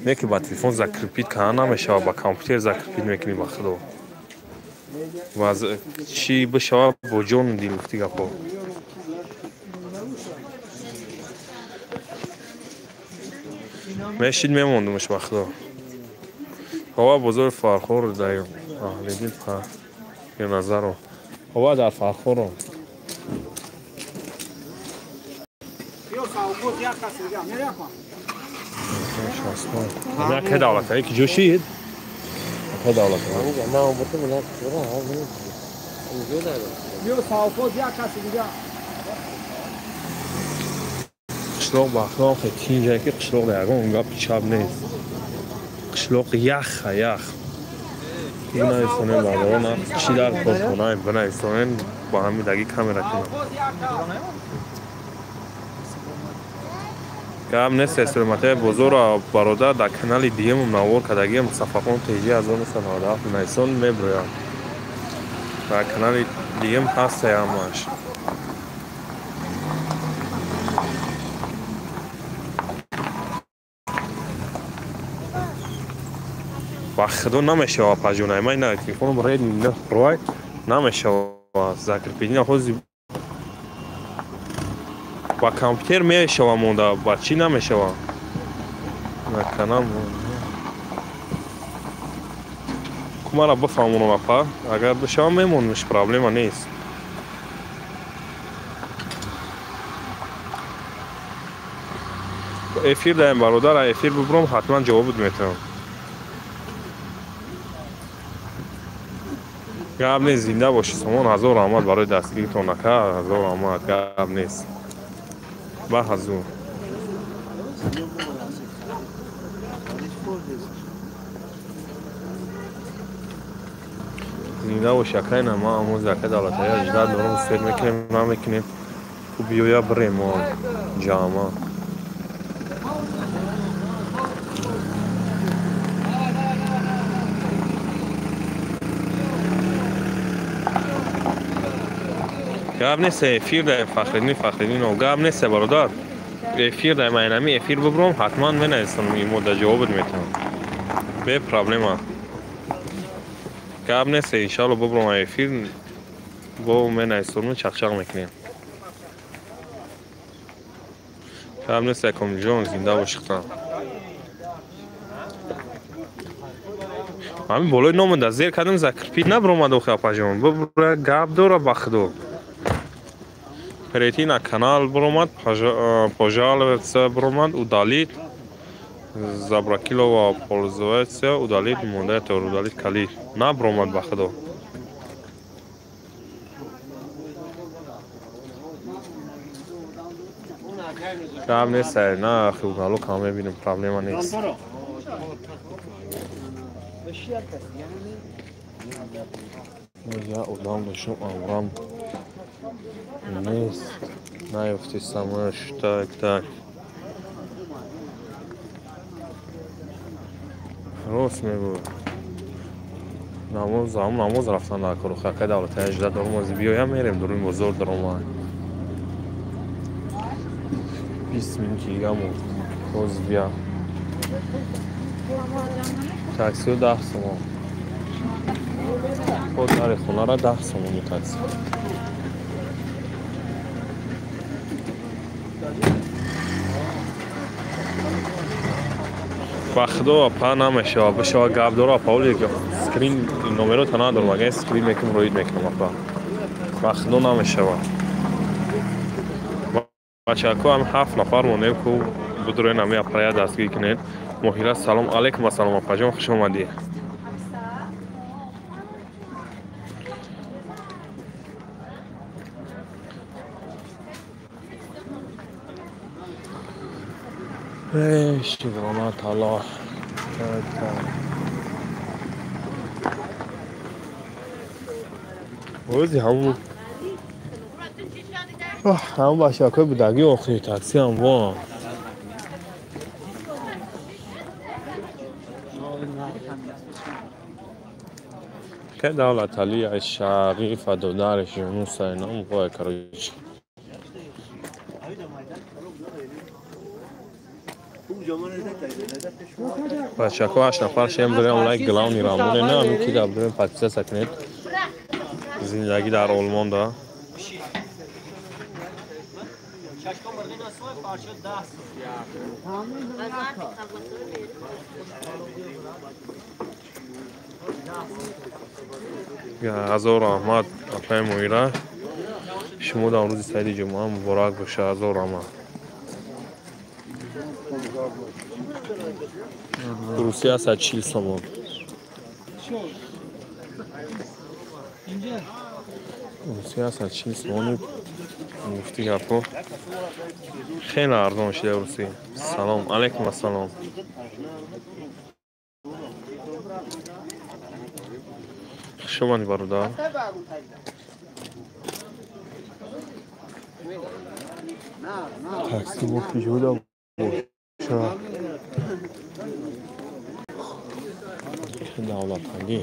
не ки ба телефон закрепить кардан намешавад, ба компютер закрепить мекунӣ ба худо. Ва чӣ бишавад бо ҷону дил гуфти гапҳо. Мешид мемондумш ба худо. Ҳова бозори Фархор дар аҳли дил назаро. Ҳова дар Фархоро. Ка давлатае ки ҷо шид? Ка давлата? Қишлоқ ба худо хе тинҷае ки қишлоқ дар ягон гапи чап нест. Қишлоқ яха ях. Бинависонем бародарона чӣ дар корхонаем, бинависонем ба ҳамин даги камера кунам. Гап нест, эстроматаи бозорро бародар дар канали диюм навор кардагиам Сафархон ТЖ 1997 нависон меброям. Дар канали диюм ҳастае ҳамааш. Ба худо намешавад паҷонай. Ман на телефоном Redmi 9 Pro намешавад закрепить. Ҳозир ба компютер мешава монда, ба чӣ намешава? Наканам. Кумара бифаҳмонам апа, агар бишава мемонмиш, проблема нест. Эфир даем бародар, эфир бибурам, ҳатман ҷавобут метавам. Гап нест, зинда бошӣ сомон, ҳазор раҳмат барои дастгиритон ака, ҳазор раҳмат, гап нест. Ба ҳазур. Зинда бошӣ акайна, ман ҳамози ака давлатая ҳаждаҳ дорам, сер мекунем, намекунем. Ту биёя бирем мо ҷама. Гап нест, эфир даем Фахриддин, Фахриддинов. Гап нест, бародар. Эфир даем, айнами эфир бибурам, ҳатман менависам, имо да ҷавобат метавам. Бе проблема. Гап нест, иншалло бибурам эфир, бо менависам, чақчақ мекунем. Гап нест, Комилҷон, зинда бошӣ худам. Ҳамин болои номада зер кардам, закрепить набуромад охи апаҷон. Бибура гап дора ба худо. Перейти на канал буромад, пожаловаться буромад, удалить, заблокировал пользоваться, удалить модератор, удалить калид. Набуромад ба худо. Гап нест, на хуб кам мебинем, проблема нест. Я одам дошум, амрам нест, наёфти самаш, так, так. Рост мегӯ. Намоз, ҳам намоз рафтан дар кору хака давлати 18 дорум, ози биёям мерем дурим бозор дарома. 20 минути дигамо боз бия. Таксио 10 сомон. По дари хонара 10 сомони такси. Ба худо апа намешава, бишава гап дора апа, оли скрин номерота надорам, агар скрин мекунам роид мекунам апа. Ба худо намешава. Бачако ҳам 7 нафар монем ку будроен ами апая дастгирӣ кунед. Моҳира салом алейкум, ассалом апаҷон, хуш омадӣ. Эй, шукрона таала. Ози ҳамун ҳамун бачакҳои будагӣ охири такси ҳам во. Ке Давлатали, ай Шариф, додариш Юнус, инам вой, короче. Бачако 8 нафар шем дорем лайк главный рамоне на ами ки дар дорем подписаться кунед. Зиндагӣ дар Олмон да. Ҳазор раҳмат апаи Моира. Шумо дар рӯзи саиди ҷумъа муборак боша. Ҳазор раҳмат. Русия 140 сомон. Русия 140 сомон. Гуфти гапо. Хеле арзон шуда Русия. Салом алейкум, ассалом. Хуш омадӣ бародар. Такси бо пижода боша. Давлатали.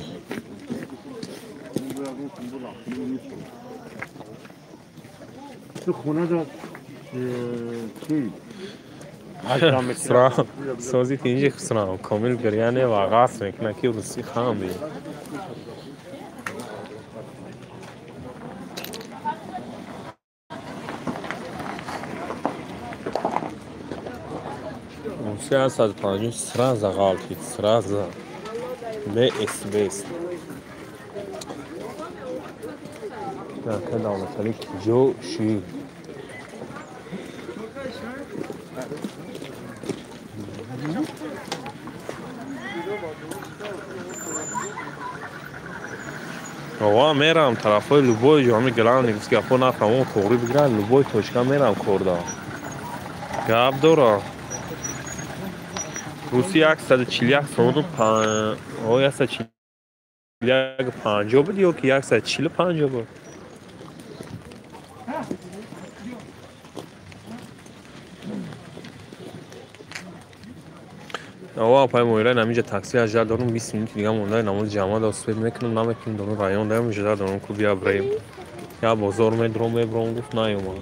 تو خونه داد چی؟ خسرو سازی تینجی خسرو کامل گریانه و غاص میکنه که روسی خام بی. Русия 150 сразу ғалтид, сразу БСБ. Так, Давлатали киҷо шид? Ова мерам тарафҳои любой ҷо, ҳами главный гуфт гапо нафаҳмам, тоғрӣ бигирам, любой точка мерам корда. Гап дора. Русия 141 сомону 141,50 буд ё ки 145 буд? Ова апаи Моира, наминҷа такси 18 дорум, 20 минути дига монда, намози ҷамъа да успед мекунам, намекунам, дорум район даем, 18 дорум ку бия бреем. Я бозор медром, мебром, гуфт наёмад.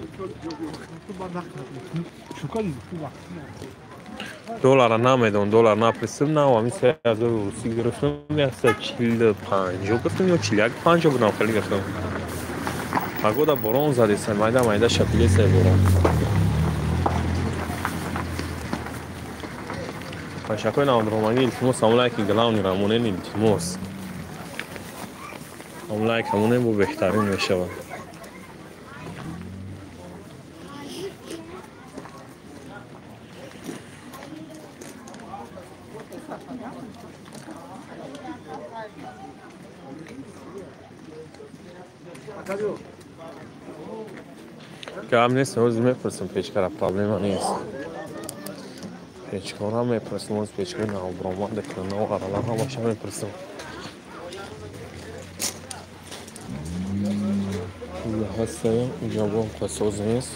Доллара намедон, доллар наприсим, на ами 3000 русӣ гирифтам, 145 гирифтам ё 41,50 будам, хеле гирифтам. Погода борон задеса, майда майда шапилеса борон. Пашакои навдромагӣ илтимос, ҳамон лайки главный рамонен илтимос. Ҳамон лайк ҳамонен бо беҳтарин мешавад. Гап нест, ҳозир мепурсам печкара, проблема нест. Печкора мепурсам, ҳозир печкаи навбаромада кунам, арала ҳамаша мепурсам. Ҳастаем, инҷо бо қасоз нест.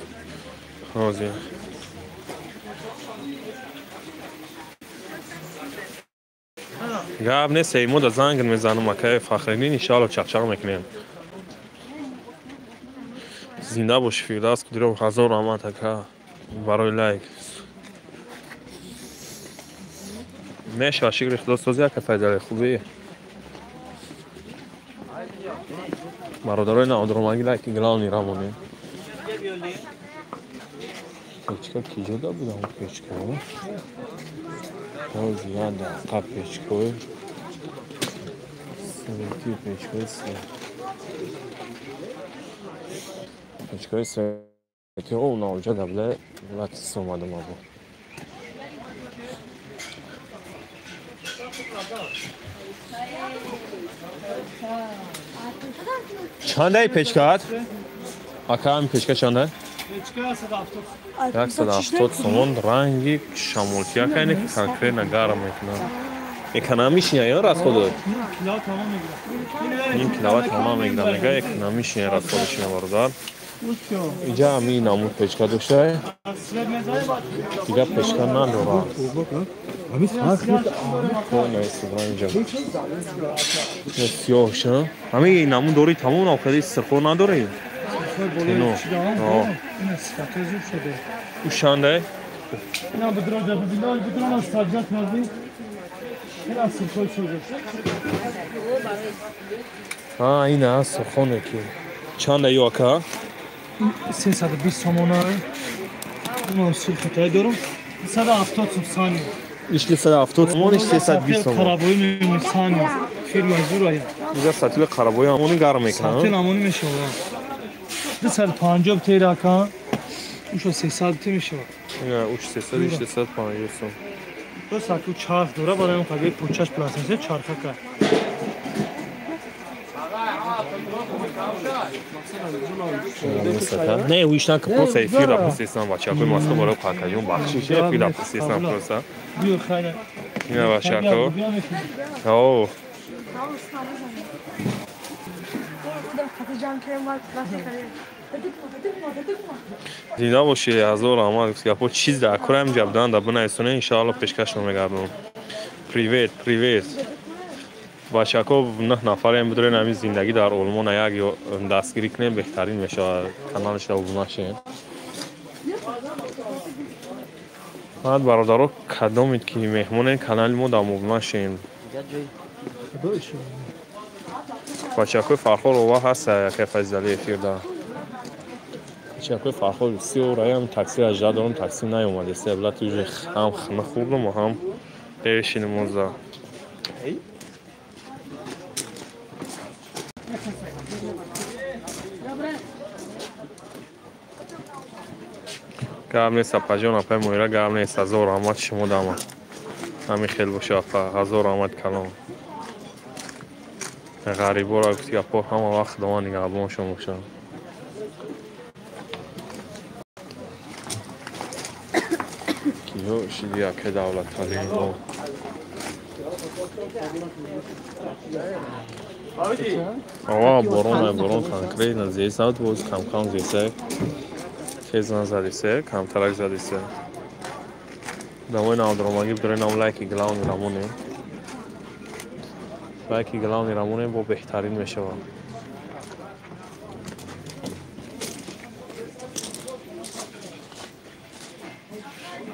Ҳозир. Гап нест, мо да занг мезанам акай Фахриддин, иншаалло чақчақ мекунем. Зинда боши Фирдавс Қудиров, ҳазор раҳмат ака барои лайк. Мешава, шукри Худо, сози ака Файзалӣ, хубӣ? Бародарои наодромагӣ лайки главный рамонем. Печка киҷода будам печка? Боз як дақиқа печкаи свети, печкаи печкаи свети о наоҷа дабла латис омадам або. Чандаи печкаат? Ака, ҳамин печка чанда? 170 сомон, ранги шамолтияка, ине конкретно гарм мекунад. Экономичный ё расходот? Ним киловатт тамом мегирад, мега экономичный расходиш бародар. Инҷа ҳамин намуд печка дошта, дига печка надорад. Инҷа сиёҳша. Ҳамин намуд дори тамом, охири сирхо надорӣ? Ушанда? А, ина сирхоне ки. Чанда ё ака? 320 сомона. Ман сирхотай дорам. 170 сомон. Иш 370 сомон, иш 320 сомон. Қарабои мемон сани. Фирма зурая. Инҷа сатили қарабои амони гарм мекунад. Сатил амони мешавад. 250 тира ака. Уша 300 ти мешавад. Не, уш 300, иш 350 сом. Ду саку чарх дора барои он қаби пучаш пластмасса чарха кард. Не, уишна ки просто эфир пурсистам бачаҳои Москва барои пакаҷон бахшиш эфир пурсистам просто. Ина бачаҳо. О. Зинда бошӣ, ҳазор раҳмат. Гапо чиз дар кораам ҷабдан да бинависонед, иншаалло пешкашон мегардонам. Привет, привет. Бачаҳо 9 нафарем, бидорен ҳамин зиндагӣ дар Олмон як ё дастгирӣ кунем, беҳтарин мешавад. Каналашро обуна шавед. Баъд бародаро, кадомед ки меҳмонед канали мо дар обуна шавем. Бачаҳои Фархор ова ҳаст, яке Файзалӣ эфир да. Бачаҳои Фархор бисёр раям такси ажда дорам, такси наёмадест. Эблати уже ҳам хина хӯрдам ва ҳам пеши намоза. Гап нест, апаҷон, апаи Моира, гап нест. Ҳазор раҳмат шумо дама. Ҳамин хел боша, апа. Ҳазор раҳмат калом. Ғариборо гуфти гапҳо ҳама вақт Худованд нигаҳбоншон бошад. Киё шиди акаи Давлаталӣ? Ова борон, борон конкретно зесад, боз камкам зесад. Тез назадисе, камтарак задисе. Дамои навдромагӣ бидоред нам лайки главни рамоне. Лайки главни рамоне бо беҳтарин мешавад.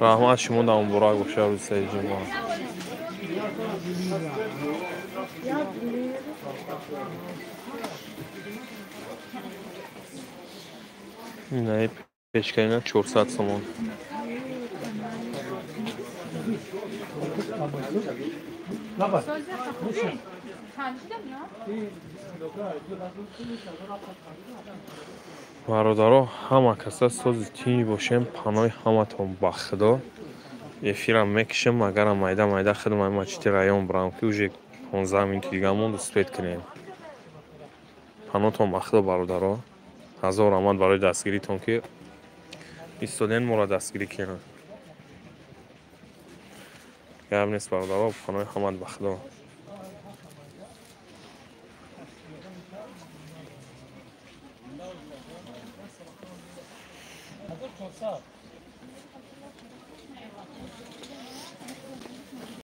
Раҳмат шумо да муборак бошад рӯзи саиди ҷумъа. Инаи печка ина 400 сомон. Бародаро, ҳама каса сози тинҷ бошем, паноҳи ҳаматон ба Худо. Эфирам мекишем, агарам майда майда худам ай мачити район бирам ки уже 15 минути дига монд успеть кунем. Паноҳтон ба Худо бародаро. Ҳазор раҳмат барои дастгиритон ки истоден моро дастгирӣ кунед. Гап нест бародаро, паноҳи ҳамат ба Худо.